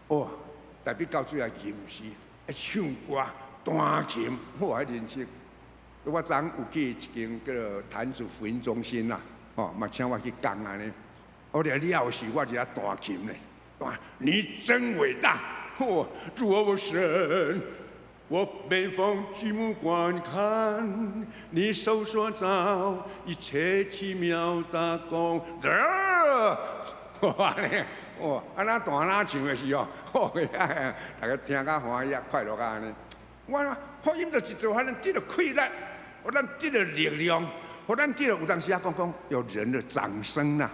哦，大衛到最後吟詩，唱歌。彈琴，我彼人生。我昨昏有去一間叫做潭子福音中心啦，吼，嘛請我去講按呢。我了了時，我佇遐彈琴咧，彈，你真偉大，哦，主我神。我每逢舉目觀看，你手所造一切奇妙大工，哇呢，哦，啊那彈那唱的時候，哦，大家聽甲歡喜啊，快樂啊按呢。我福音就是做咱得著氣力，予咱得著力量，予咱得著有當時啊講講有人的掌聲啊，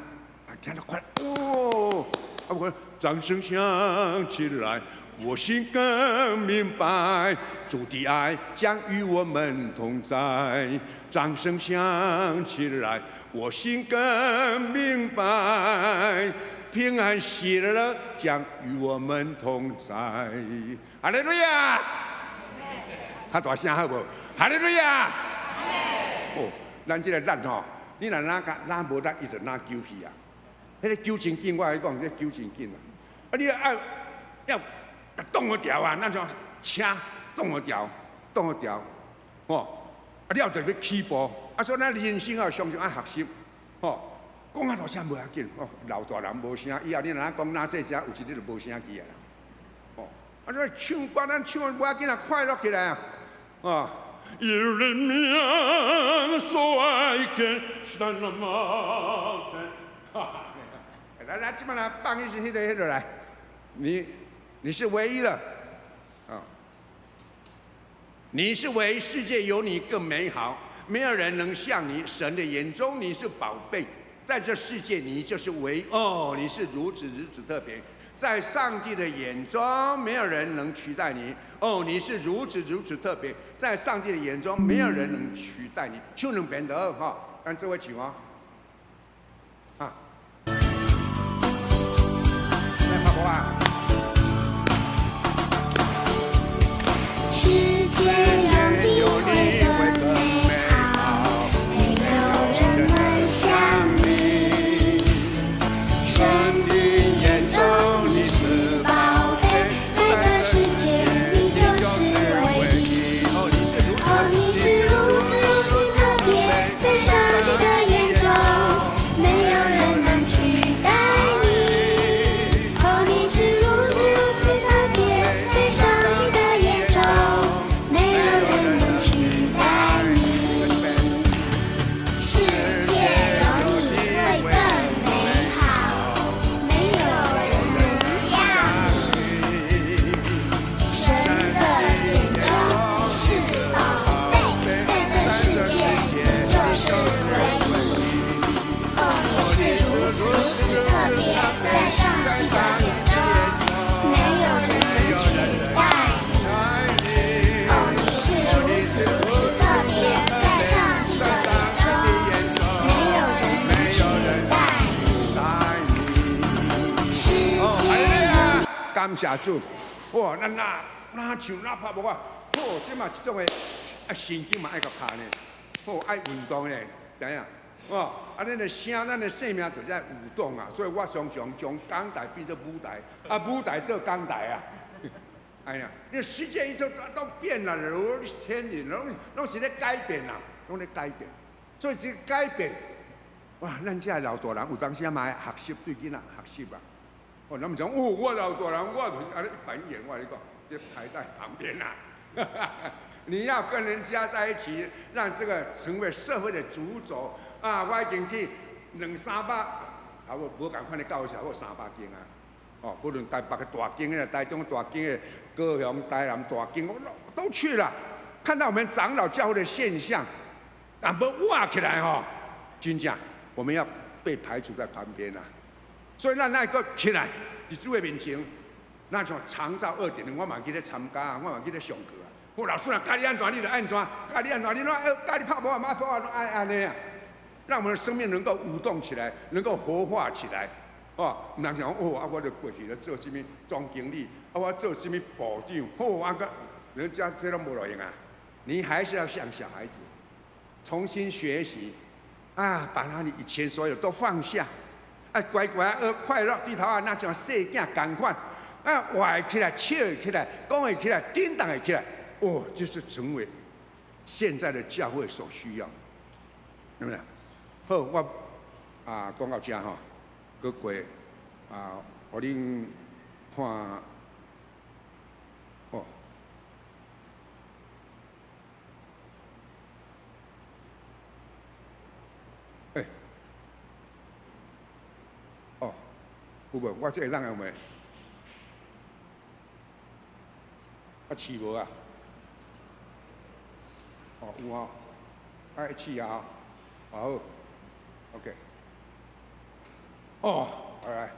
啊聽著快樂，哦，啊我掌聲響起來。我心更明白，主的愛將與我們同在。掌聲響起來，我心更明白，平安喜樂將與我們同在。哈利路亞！較大聲好無？哈利路亞！哦，咱這個力吼，你若哪甲哪無力，伊就哪揪去啊。彼個揪真緊，我共你講，這個揪真緊啊！啊，你愛要擋予牢啊，咱像車擋予牢，擋予牢，吼！啊，了就欲起步。啊，所以咱人生啊，常常愛學習，吼。講較大聲無要緊，哦，老大人無聲，以後你若講哪細聲，有一日就無聲去啊啦。哦，啊，所以唱歌，咱唱無要緊啊，快樂起來啊，哦。 You lift me up so I can stand on mountain。來來，這擺來放一支彼個彼個來，你是唯一的，啊！你是唯一，世界有你更美好，沒有人能像你。神的眼中你是寶貝，在這世界你就是唯一。哦，你是如此如此特別，在上帝的眼中沒有人能取代你。哦，你是如此如此特別，在上帝的眼中沒有人能取代你。唱兩遍就好哈，咱做伙唱哦，啊，來拍鼓啊！世界有你會更美好，沒有人能像你。神的眼中你是寶貝，在這世界你就是唯一。哦，你是如此如此特別，在上帝的眼中，沒有人能取代你。哦，你是如此如此特別，在上帝的眼中，沒有人能取代你。世界有你會更美好，沒有人能像你。神的眼中你是寶貝，在這世界你就是唯一。哦，你是如此如此特別，在上帝的眼中，沒有人能取代你。哦，你是如此如此特別，在上帝的眼中，沒有人能取代你。世界有。感謝主，哇！咱哪哪唱哪拍無啊？好，這嘛這種的啊，神經嘛愛共拍呢，好愛運動呢，知影？哦，啊，咱的聲，咱的生命就在舞動啊，所以我常常將講台變做舞台，啊，舞台做講台啊。哎呀，你世界一直都變了，如千里，攏是咧改變啊，攏咧改變。所以這個改變，哇！咱這老大人有當時嘛愛學習對囡仔學習啊。哦，咱毋講哦，我老大人，我就是按呢一板一眼，我共你講，你排在旁邊啦。你要跟人家在一起，讓這個成為社會的主軸啊！我已經去兩三百，啊，無無仝款的教會，有300間啊。哦，不論台北的大間的、台中大間的、高雄、台南大間，我都去了。看到我們長老教會的現象，啊，無活起來吼，真正我們要被排除在旁邊啦。所以咱愛閣起來，佇主的面前，咱像長照2.0，我嘛去咧參加，我嘛去咧上課啊。我老師若教你按怎，你就按怎；教你按怎，你攏教你拍鼓啊，嘛拍啊，愛按呢啊。讓我們的生命能夠舞動起來，能夠活化起來。哦，毋通想哦，啊，我就過去咧做啥物總經理，啊，我做啥物部長，好啊，個人家這攏無路用啊。你還是要像小孩子，重新學習，啊，把他你以前所有都放下，啊，乖乖學快樂，對頭仔，若像細囝仝款，啊，活起來，笑起來，講會起來，叮當會起來，哦，這是成為現在的教會所需要的，對不對？好，我啊講到這吼，閣過啊，予恁看，哦，哦，有無？我這會當用袂？啊，試無啊？哦，有吼，愛試啊吼，好，OK。哦，來，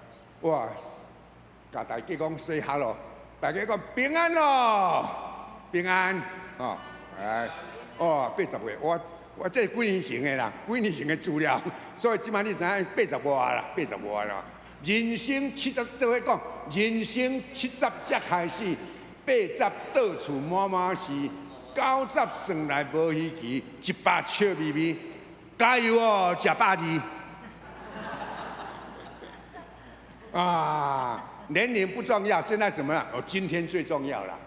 哇，共大家講 say hello，大家講平安咯，平安，哦，來，哦，80歲，我這幾年前的啦，幾年前的資料，所以這擺你知影八十外啦，八十外啦。人生七十，做伙講，人生七十才開始，八十倒厝滿滿是，90算來無稀奇，100笑眯眯，加油哦，食百二。啊，年齡不重要，現在什麼啦？哦，今天最重要啦！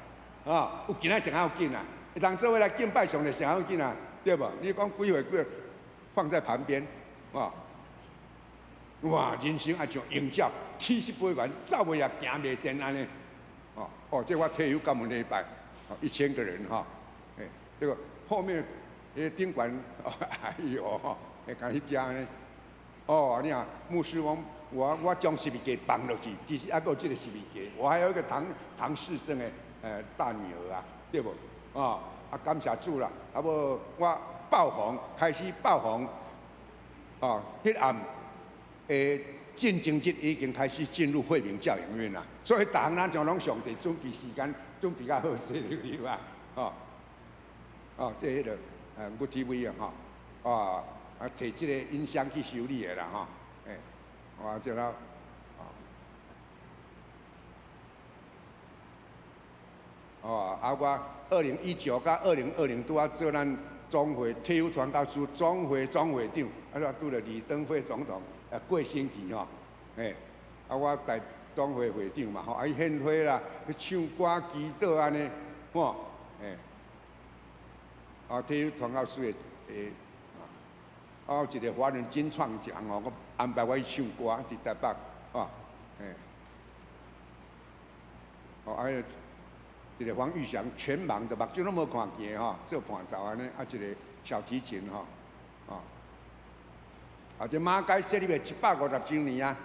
啊，有今仔上要緊啊！當做伙來敬拜上帝上要緊啊，對無？你講幾歲幾歲，放在旁邊，啊，哇，人生愛像鷹鳥，78元，走袂也行袂先按呢。哦哦，這我退休感恩禮拜，哦，1000個人哈，哎，這個後面誒頂懸，哎呦，會共彼家呢？哦，你看牧師講。我將十字架放落去，其實還閣有這個十字架，我還有一個唐唐氏症的大女兒啊，對無？啊，啊感謝主啦，啊無我爆紅，開始爆紅，哦，彼暗的進前日已經開始進入惠民教養院啦，所以逐項咱就攏上帝準備時間，準備較好勢對吧？哦，哦，這彼個UTV 啊，吼，啊啊提這個音箱去修理的啦，吼，欸。我這了，哦，啊，我2019佮2020拄仔做咱總會退休傳教士總會總會長，啊，我拄著李登輝總統啊過身去吼，欸，啊，我代總會會長嘛吼，啊，去獻花啦，去唱歌祈禱按呢，吼，欸，啊，退休傳教士的的。啊，有一個華人金創獎哦，我安排我去唱歌，佇台北，啊，欸，哦，啊，一個黃玉祥全盲的，目睭攏無看見吼，做伴奏按呢，啊，一個小提琴吼，啊，啊，這馬偕設立的150週年啊，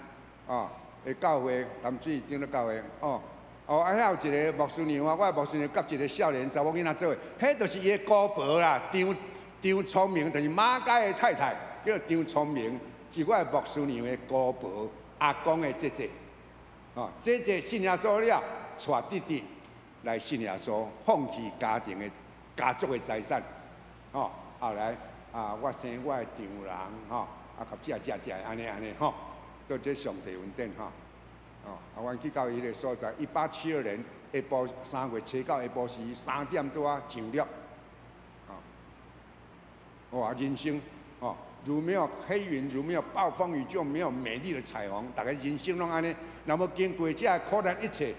哦，的教會，淡水長老教會，哦，哦，啊，遐有一個牧師娘啊，我的牧師娘佮一個少年查某囡仔做伙，彼就是伊的姑婆啦，張。張聰明就是馬偕的太太，叫張聰明，是我的牧師娘的姑婆，阿公的姐姐。哦，姐姐信耶穌了，帶弟弟來信耶穌，放棄家庭的家族的財產。哦，後來啊，我生我的丈人，吼，啊，及這這這按呢按呢，吼，做這上帝恩典，吼。哦，啊，阮去到彼个所在，1872年下晡3月初九下晡時3點拄仔上鹿。哇，人生哦，如沒有黑雲，如沒有暴風雨，就沒有美麗的彩虹。逐家人生攏按呢，若無經過這苦難，一切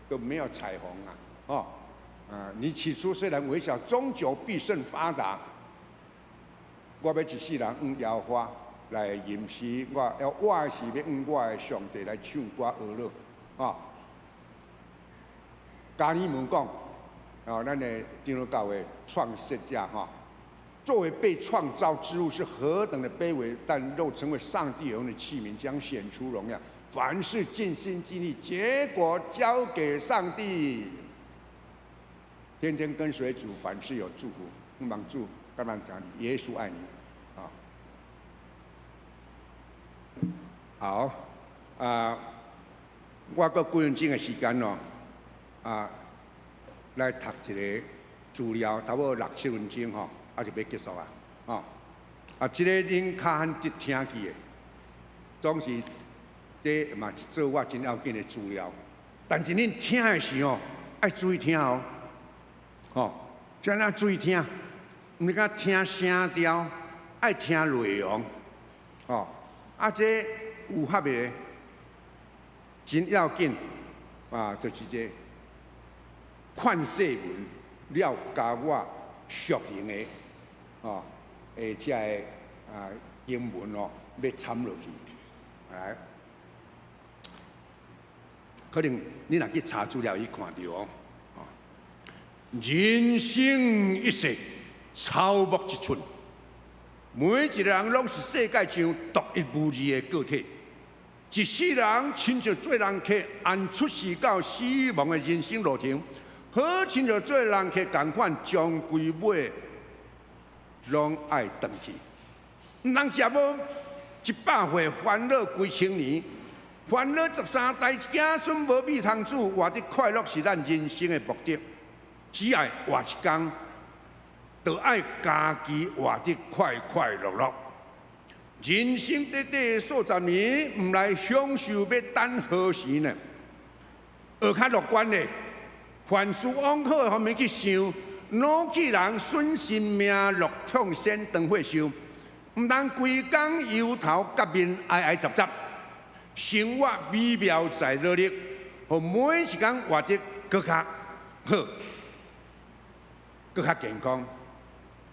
都沒有彩虹啊！哦，啊，你起初雖然微小，終究必勝發達。我欲一世人向耶和華來認識我，要我是欲向我的上帝來唱歌呵樂。啊，加爾文講，哦，咱的長老教會創設者哈。作為被創造之物是何等的卑微，但若成為上帝有用的器皿，將顯出榮耀。凡事盡心盡力，結果交給上帝。天天跟隨主，凡事有祝福。望主，干嘛講？耶穌愛你啊！好啊，我閣幾分鐘的時間哦，啊，來讀一個資料，差不多六七分鐘吼。啊，就欲結束啊！哦，啊，這個恁較罕得聽見的，總是這嘛是做我真要緊的資料。但是恁聽的時候，愛注意聽哦，吼，怎樣注意聽？毋是干聽聲調，愛聽內容，吼。啊，這有合的真要緊啊，就是這勸世文了佮我屬靈的。哦，會這個啊經文哦，欲參落去，來，可能你若去查資料，去看著哦。人生一世，草木一寸，每一個人攏是世界上獨一無二的個體，一世人親像做人客，按出世到死亡的人生路程，好親像做人客仝款，終歸尾攏愛轉去。毋通食無100歲，煩惱幾千年，煩惱13代子孫無米通煮，活得快樂是咱人生的目的。只愛活一工，就愛家己活得快快樂樂。人生短短數十年，毋來享受，欲等何時呢？學較樂觀的，凡事往好方面去想，老去人損性命，樂創先當歲壽，毋通規工憂頭結面哀哀雜雜，生活美妙在努力，予每一工活得閣較好，閣較健康。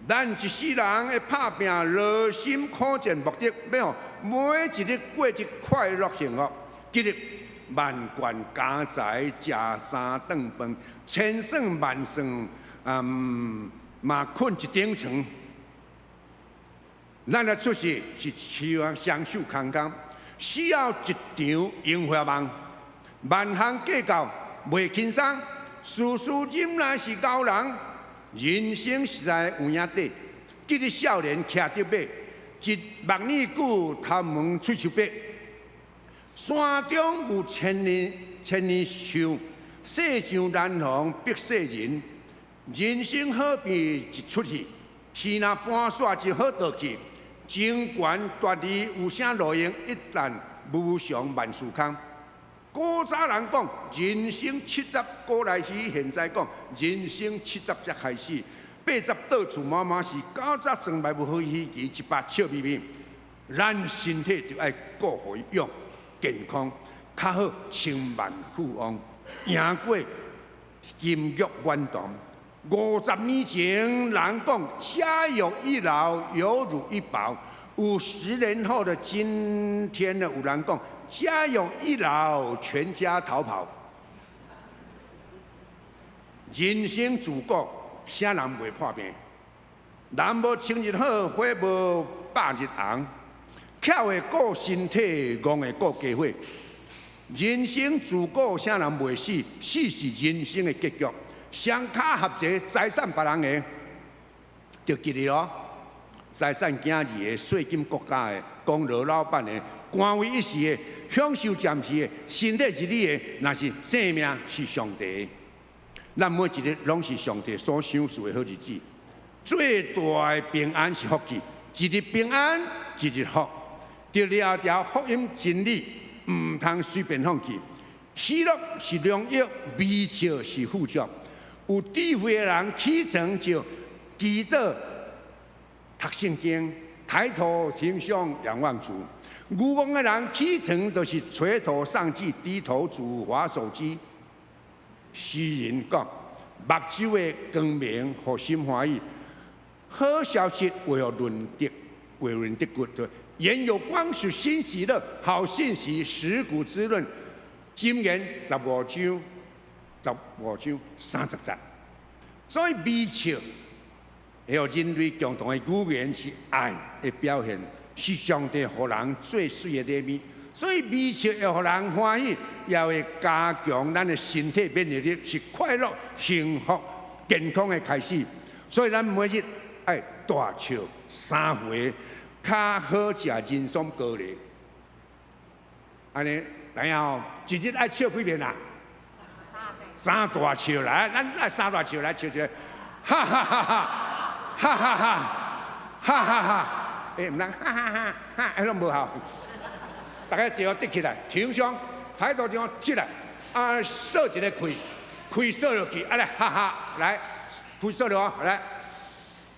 咱一世人的拍拚，勞心苦戰，目的欲予每一日過得快樂幸福。今日萬貫家財，食三頓飯，千算萬算，嘛睏一頂床。咱的出世是雙雙手空空，死後一場櫻花夢，萬項計較袂輕鬆，事事忍耐是高人。人生實在有影短，今日少年騎著馬，一目耳久，頭毛喙鬚白。山中有千年千年樹，世上難逢白世人。人生好比一齣戲，戲若搬煞就好倒去。爭權奪利有啥路用？一旦無常萬事空。古早人講人生七十古來稀，現在講人生七十才開始，80倒厝滿滿是，90算來無好稀奇，100笑眯眯。咱身體就愛顧予伊養健康，較好千萬富翁，贏過金玉滿堂。50年前人講家有一老，猶如一寶。50年後的今天呢，有人講家有一老，全家逃跑。人生自古，啥人袂破病？人無千日好，花無百日紅。巧會顧身體，戇會顧家伙。人生自古，啥人袂死？死是人生的結局。雙跤合齊，財產別人的，就記得咯。財產囝兒的，稅金國家的，功勞老闆的，官位一時的，享受暫時的，身體是你的，若是性命是上帝的。咱每一日攏是上帝所賞賜的好日子。最大的平安是福氣，一日平安，一日福。得了條福音真理，毋通隨便放棄。喜樂是良藥，微笑是富足。有智慧的人起床就祈禱、讀聖經，抬頭挺胸仰望主。愚戇的人起床就是垂頭喪氣，低頭族滑手機。詩人講：目睭的光明予心歡喜，好消息會予人得，會予人得骨。眼有光使心喜樂，好信息使骨滋潤。箴言十五章，15章30節。所以微笑，會予人類共同的語言是愛的表現，是上帝予人最媠的禮物。所以微笑會予人歡喜，也會加強咱的身體免疫力，是快樂、幸福、健康的開始。所以咱每日愛大笑三回，較好食人參高麗。按呢，知影吼？一日愛笑幾遍啊？三大笑來，咱來三大笑來笑一下，哈哈哈哈，哈哈哈，哈哈哈。欸，毋通哈哈哈，哈，彼攏無效。大家坐好直起來，挺胸，抬頭挺起來，啊，趖一个氣，氣趖落去，啊來，哈哈，來，氣趖落來，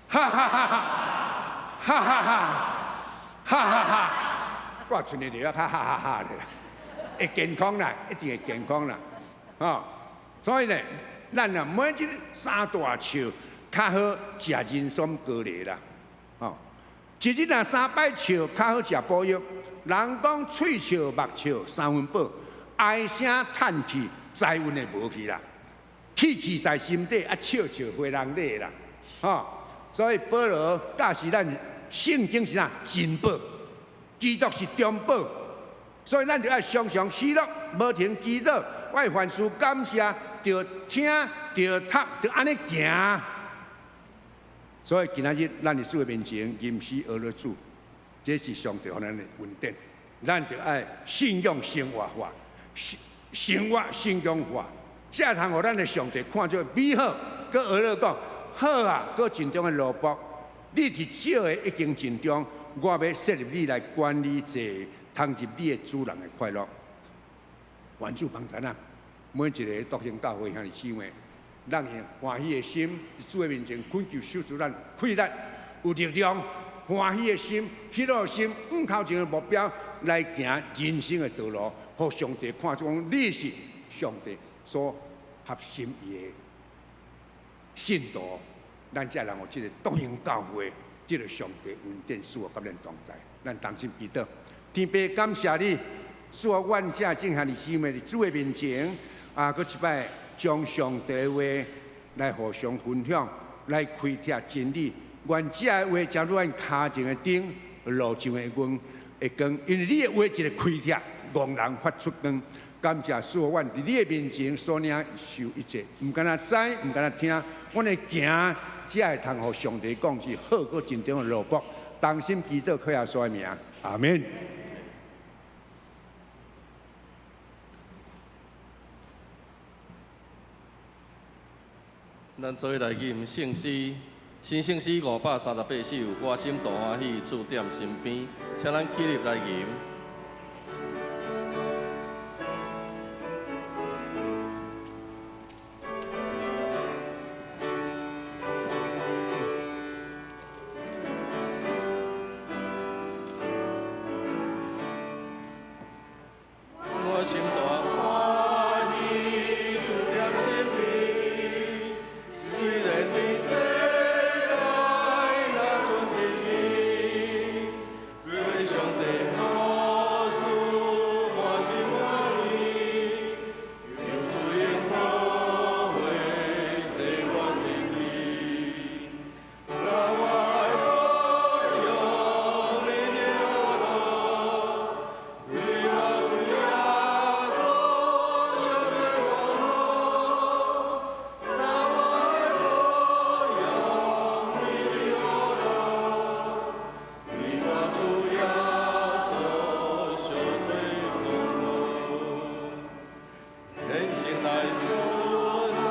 哈哈哈哈，哈哈哈，哈哈哈，掛出來就要較哈哈哈的啦，會健康啦，一定會健康啦，哦，所以呢，咱啊每一日三大笑，較好食人參高麗啦，哦，一日若三擺笑，較好食補藥。人講喙笑目笑三分飽，唉聲嘆氣財運會無去啦，氣氣在心底，啊笑笑回人禮啦，吼。所以保羅教示咱聖經是啥？真寶，基督是中保，所以咱就愛常常喜樂，無停祈禱，我凡事感謝，著聽、著讀，著按呢行。所以今仔日咱佇主的面前吟詩學了主，這是上帝予咱的恩典。咱就愛信仰生活化，生活信仰化，才通予咱的上帝看做美好。閣學了講好啊，閣盡忠的奴僕，你佇少的已經盡忠，我欲設立你來管理這通入你的主人的快樂。願主幫助咱，每一个獨行教會兄弟姊妹，咱用歡喜的心，佇主的面前懇求賞賜咱氣力，有力量，歡喜的心，喜樂的心，向頭前的目標來行人生的道路，予上帝看做講你是上帝所合心意的信徒，咱才能有這个獨行教會，這个上帝恩典賜予佮咱同在，咱同心祈禱，天父感謝你，賜予阮遮眾兄弟姊妹佇主的面前，啊，閣一擺將上帝的話來互相分享，來開拓真理。願這个話成做阮跤前的燈，路上的光的光，因為你的話一个開拓，戇人發出光。感謝賜予阮佇你的面前所領受一切，毋干焦知，毋干焦聽，阮會行，才會通予上帝講是好閣盡忠的奴僕。同心祈禱，靠耶穌的名，阿門。咱做伙來吟聖詩，新聖詩538首，我心大歡喜，主踮身邊，請咱起立來吟。我心大歡喜，主踮身邊，雖然佇世界若陣敵意，做上帝好事滿心歡喜，求主用寶血洗我一身，讓我愛保養每日樂，為我主耶穌受罪功勞，讓我愛保養每日樂，為我主耶穌受罪功勞，人生來順我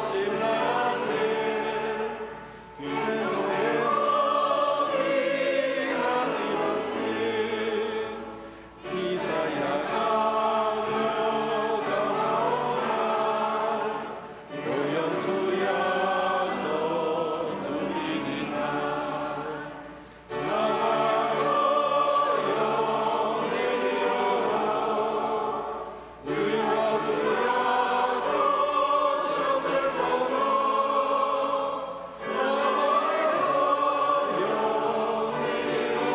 心來安定，天堂的福氣若佇目前，天使也降落到我來，保養主耶穌主的忍耐，讓我愛保養每日樂，為我主耶穌受罪功勞，讓我愛保養每日樂，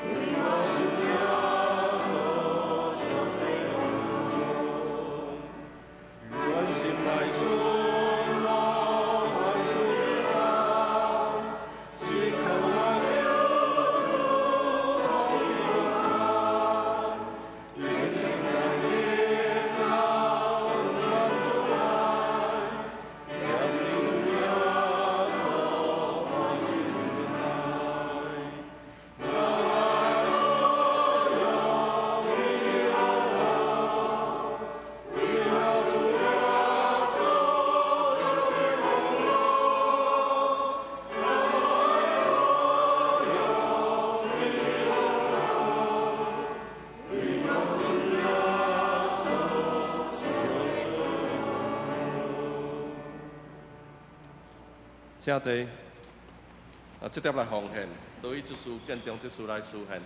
為我主耶穌受罪功勞，專心來順我萬事平安，只靠我救主好平安，人生來健康滿足愛，念你主耶穌滿心愛，讓我愛保養每日樂，為我主耶穌受罪功勞，讓我愛保養每日樂，為我主耶穌受罪功勞。請坐。啊，這碟來奉獻，羅伊執事建中執事來司獻。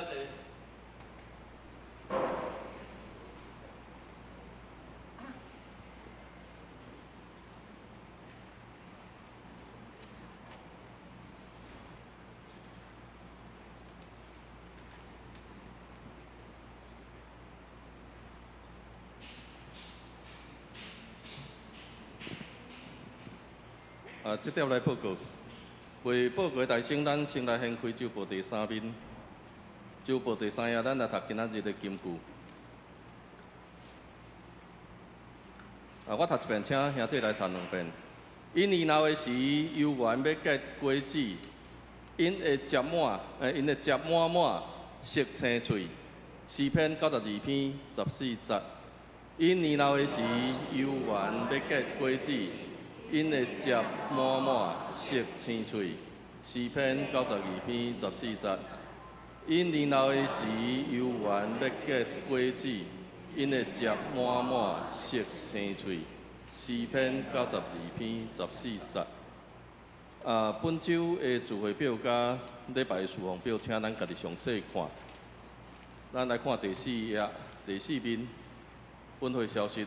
請坐。啊，這點來報告。未報告的大聲，咱先來掀開周報第三面。周報第三頁，咱來讀今仔日的金句。啊，我讀一遍，請兄弟來讀兩遍。𪜶年老的時，猶原欲結果子，𪜶會結滿，𪜶會結滿滿，熟青喙。詩篇92篇14節。𪜶年老的時，猶原欲結果子，𪜶會結滿滿，熟青喙。詩篇92篇14節。𪜶年老的時，猶原欲結果子，𪜶會結滿滿，熟青喙。詩篇92篇14節。啊，本週的聚會表佮禮拜的事奉表，請咱家己詳細看。咱來看第四頁第四面，本會消息。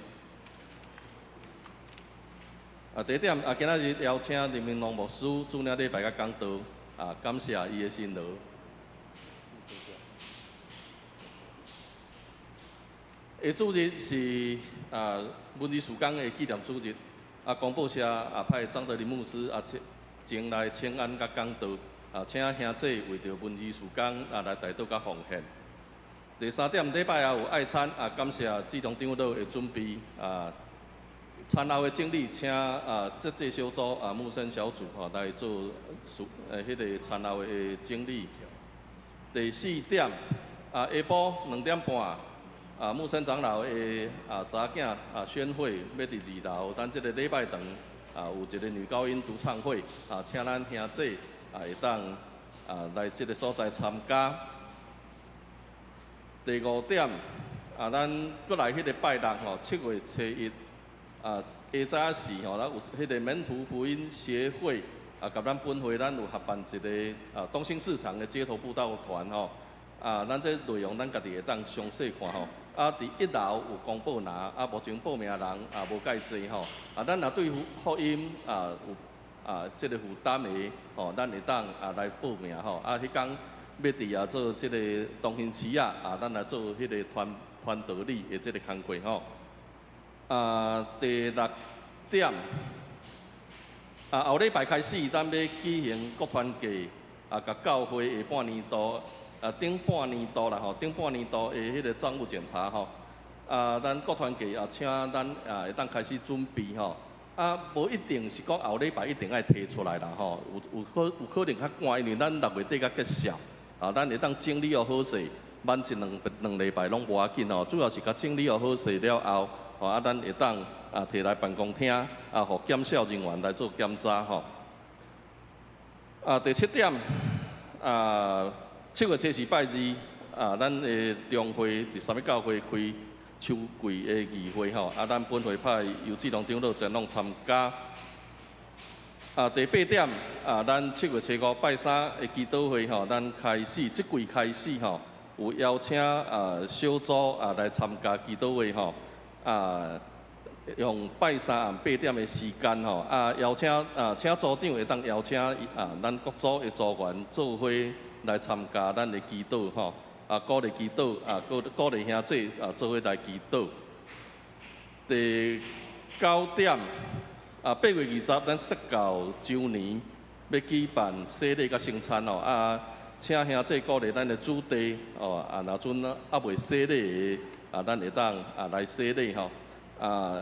啊，第一點啊，今仔日邀請林明龍牧師主領禮拜佮講道，啊，感謝伊的辛勞。下主日是啊文字事工的紀念主日，啊，公報社啊派張德林牧師啊前前來請安佮講道，啊，請兄弟為著文字事工啊來代禱佮奉獻。第三點，禮拜也有愛餐啊，感謝志東長老的準備啊。餐後的整理，請啊節制小組啊牧生小組吼來做事彼個餐後的整理。第四點，啊下晡2點半，啊牧生長老的啊查囝啊宣會欲佇二樓，咱這个禮拜堂啊有一个女高音獨唱會啊，請咱兄弟啊會當啊來這个所在參加。第五點，啊咱閣來彼个拜六吼，7月初1。啊，下早時吼，咱有彼个門徒福音協會啊，佮咱本會咱有合辦一個啊東興市場的街頭佈道團吼。啊，咱這內容咱家己會當詳細看吼。啊，佇一樓有公布欄，啊，目前報名人啊無介濟吼。啊，咱若對福音啊有啊這个負擔的吼，咱會當啊來報名吼。啊，彼工欲佇遐做這个東興市仔啊，咱來做彼個傳傳道理的這个工課吼。啊，第六點，啊，後禮拜開始，咱欲舉行國團祭，啊，佮教會下半年度，啊，頂半年度啦吼，頂半年度的彼个帳務檢查吼，啊，咱國團祭啊，請咱啊會當開始準備吼，啊，無一定是講後禮拜一定愛提出來啦吼，有可能較趕，因為咱6月底才結束，啊，咱會當整理予好勢，慢一兩兩禮拜攏無要緊吼，主要是共整理予好勢了後。吼啊，咱會當啊提來辦公廳啊，予檢校人員來做檢查吼。啊，第七點啊，7月初4拜二啊，咱的中會佇三一教會開秋季的議會吼，啊，咱本會派游志龍長老前往參加。啊，第八點啊，咱7月初5拜三的祈禱會吼，咱開始這季開始吼，有邀請啊小組啊來參加祈禱會吼。啊，用拜三暗8點的時間吼，啊邀請啊，請組長會當邀請啊，咱各組的組員做伙來參加咱的祈禱吼，啊鼓勵祈禱啊，鼓鼓勵兄弟啊做伙來祈禱。第九點啊，8月20，咱釋教週年欲舉辦洗禮佮聖餐吼，啊請兄弟鼓勵咱的子弟哦，啊若陣猶未洗禮的。啊，咱會當啊來洗禮吼，啊，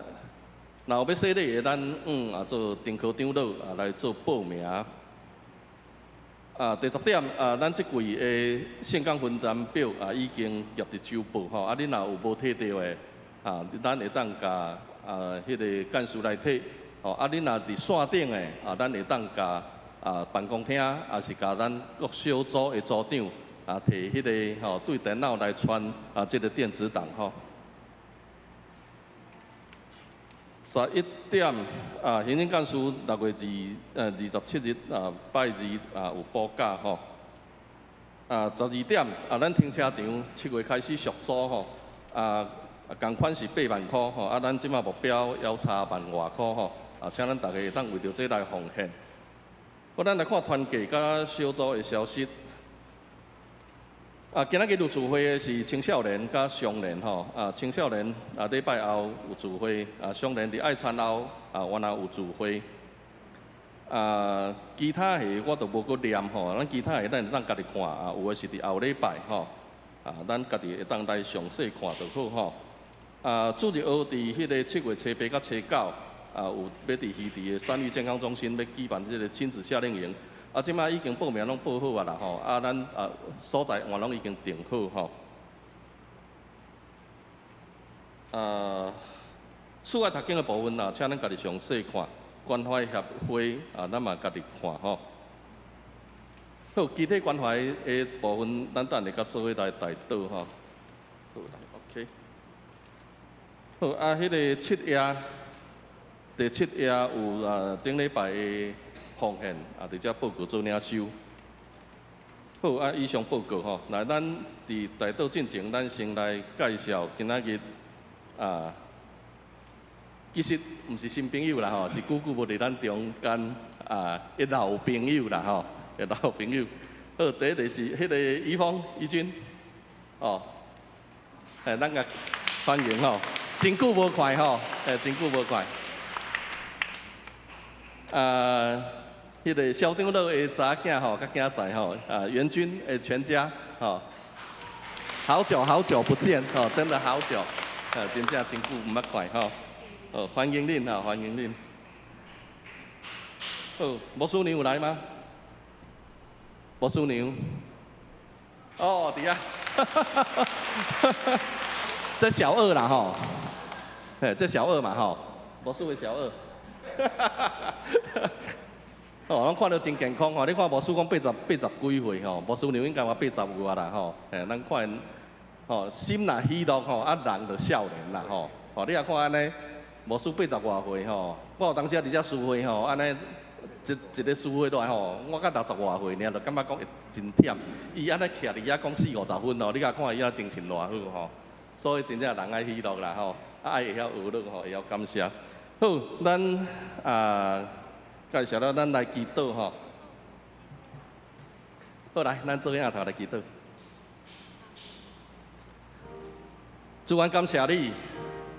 若有欲洗禮的，咱啊做丁科長老啊來做報名。啊，第十點啊，咱這季的聖工分擔表啊已經夾佇週報吼，啊，恁若有無提著的，啊，咱會當共啊彼個幹事來提，吼，啊，恁若佇線頂的，啊，咱會當共啊辦公廳，抑是共咱各小組的組長。啊，提彼个吼，對電腦來傳啊，這个電子檔吼。11點啊，行政幹事6月27日啊，拜二啊有報告吼。啊，12點啊，咱停車場7月開始續租吼，啊，仝款是8萬箍吼，啊，咱這馬目標猶差萬外箍吼，啊，請咱逐家會當為著這來奉獻。好，咱來看團契佮小組的消息。啊，今仔日有聚會的是青少年佮少年吼，啊，青少年啊禮拜後有聚會，啊，少年佇愛餐後啊，原來有聚會。啊，其他的我就無閣念吼，咱其他的咱會當家己看啊，有的是佇後禮拜吼，啊，咱家己會當來詳細看就好吼。啊，主日學佇彼个7月初八佮初九，啊，有欲佇魚池的三育健康中心欲舉辦這个親子夏令營，啊，這馬已經報名攏報好啊啦吼，啊，咱啊所在嘛攏已經訂好吼。啊，室外讀經的部分啊，請恁家己詳細看。關懷協會啊，咱嘛家己看吼。好，其他關懷的部分，咱等下閣做伙來代禱吼。好，來，OK。好，啊，彼个七夜，第七夜有啊，頂禮拜的奉獻啊，佇遮報告做領收。好，啊，以上報告吼，來，咱佇代禱進前，咱先來介紹今仔日啊。其實毋是新朋友啦吼，是久久無佇咱中間啊，的老朋友啦吼，的老朋友。好，第一个是彼个怡峰、怡君，哦，欸，咱共歡迎吼，真久無看吼，欸，真久無看。啊，彼个蕭長老的查某囝吼，佮囝婿吼，啊，元君的全家吼，好久好久不見吼，真的好久，啊，真正真久毋捌看吼。哦，歡迎恁哈，歡迎恁。好，牧師娘有來嗎？牧師娘。哦，佇遐。這小二啦吼，嘿，這小二嘛吼，牧師的小二。哦，攏看著真健康吼，你看牧師講八十幾歲吼，牧師娘應該嘛八十有啊啦吼，嘿，咱看𪜶吼心若喜樂吼，啊人就少年啦吼，哦，你若看按呢。牧師80外歲吼，我有當時啊佇遮司會吼，按呢一一个司會落來吼，我才60外歲爾，就感覺講會真忝。伊按呢徛佇遐講四五十分吼，你共看伊遐精神偌好吼。所以真正人愛喜樂啦吼，啊愛會曉學樂吼，會曉感謝。好，咱啊介紹了，咱來祈禱吼。好來，咱做伙徛頭來祈禱。主，阮感謝你。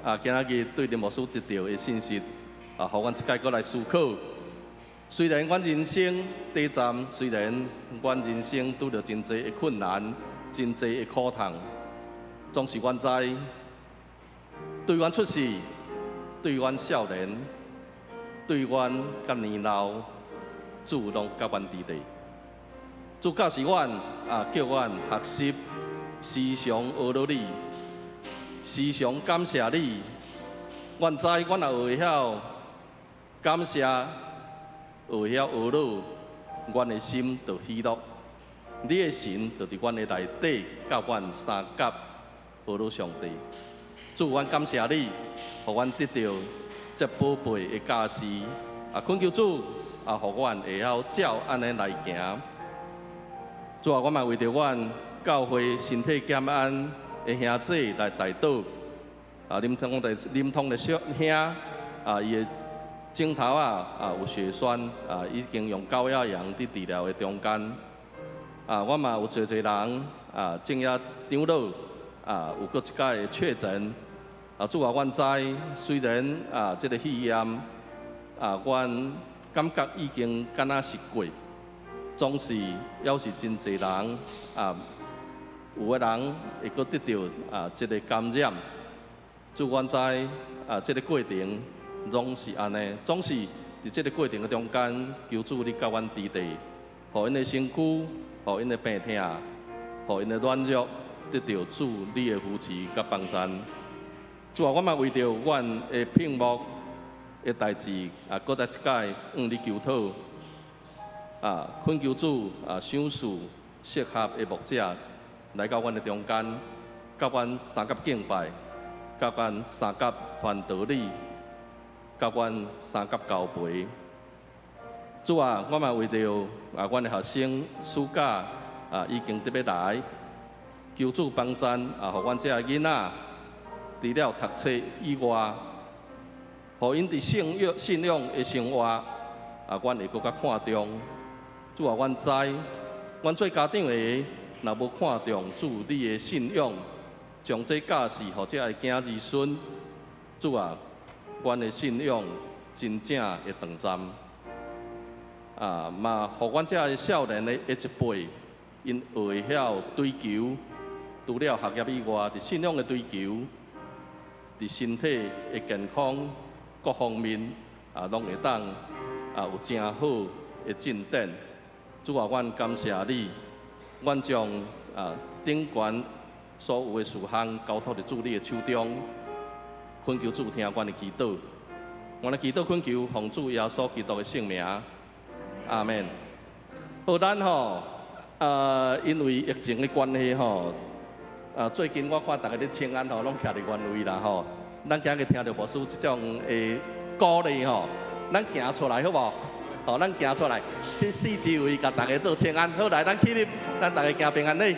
啊，今仔日對林牧師得著的信息，啊，予阮這擺閣來思考。雖然阮人生短暫，雖然阮人生拄著真濟的困難、真濟的苦痛，總是阮知，對阮出世、對阮少年、對阮佮年老，主攏佮阮佇咧。主教示阮，啊，叫阮學習時常學著你。時常感謝你，阮知阮若學會曉感謝，學會曉學樂，阮的心就喜樂。你的神就佇阮的內底，佮阮相佮學樂上帝。主，阮感謝你，予阮得著這寶貝的教示。啊，懇求主啊，予阮會曉照按呢來行。主啊，我嘛為著阮教會身體減安的兄姊來代禱，啊，林通的小兄，啊，伊的枕頭啊，啊有血栓，啊，已經用高壓氧佇治療的中間。啊，我嘛有濟濟人，啊，正也長老，啊，有閣一擺的確診。啊，主啊，阮知，雖然啊，這个肺炎，啊，阮感覺已經敢若是過，總是猶是真濟人，啊。有的人會閣得著啊，這个感染。主，阮知啊，這个過程攏是按呢，總是佇這个過程的中間，求主你佮阮佇咧，予𪜶的身軀，予𪜶的病痛，予𪜶的軟弱，得著主你的扶持佮幫贊。主啊，我嘛為著阮的聘牧的代誌啊，閣再一擺向你求討啊，懇求主啊，賞賜適合的牧者來到阮的中間，佮阮相佮敬拜，佮阮相佮傳道理，佮阮相佮交陪。主啊，我嘛為著啊，阮的學生暑假啊已經得欲來，求主幫贊啊，予阮這个囡仔，除了讀冊以外，予𪜶佇信仰的生活啊，阮會閣較看重。主啊，阮知，阮做家長的若無看重主你的信仰，將這教示予這个囝兒孫，主啊，阮的信仰真正會斷暫。啊，嘛，予阮這个少年的一輩，𪜶會曉追求，除了學業以外，佇信仰的追求，佇身體的健康各方面啊，攏會當啊有誠好的進展。主啊，阮感謝你，阮將啊頂懸所有的事項交託佇主你的手中，懇求主聽阮的祈禱，阮的祈禱懇求奉主耶穌基督的聖名，阿們。好，咱吼，因為疫情的關係吼，啊，最近我看逐家咧請安吼，攏徛佇原位啦吼。咱今日聽著牧師這種的鼓勵吼，咱行出來好無？好，咱行出來去四周圍共逐家做請安。好，來，咱起立，咱逐家行平安禮。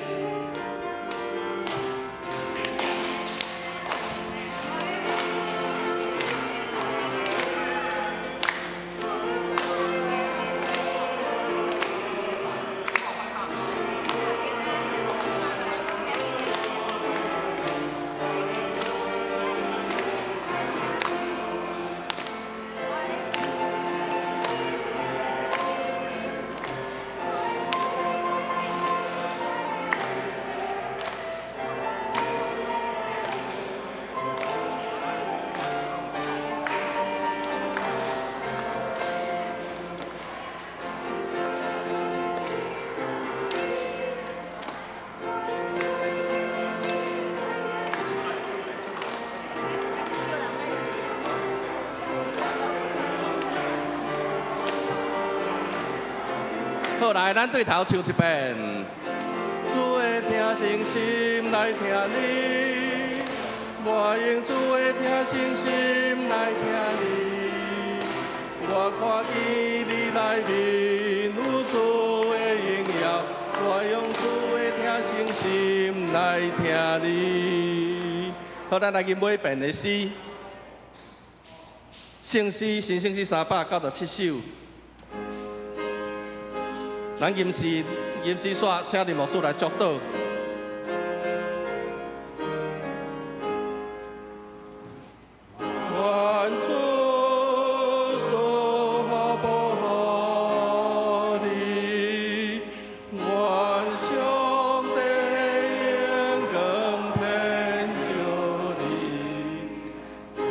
好，來，咱對頭唱一遍。主的疼惜心來疼你，我用主的疼惜心來疼你。我看見你內面有主的榮耀，我用主的疼惜心來疼你。好，咱來吟尾遍的詩，聖詩新聖詩397首。咱吟詩煞，請林牧師來祝禱。願主賜福保護你，願上帝榮光遍照你，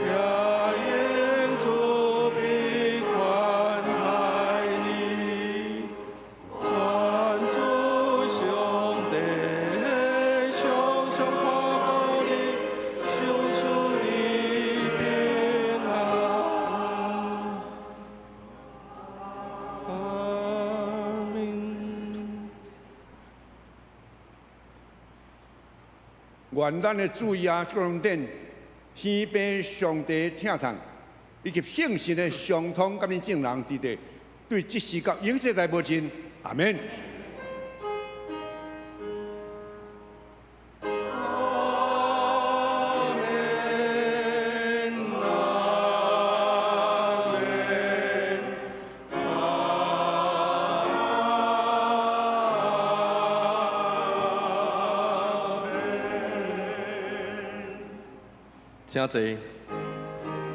也用慈悲寬待你。願主上帝常常看顧你，賞賜你平安。阿們。願咱的主耶穌恩典、天父上帝疼痛，以及聖神的相通，佮恁眾人佇咧，對這時到永世代無盡。阿們。阿們，阿們，阿們。請坐。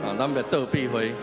啊，咱欲倒閉會。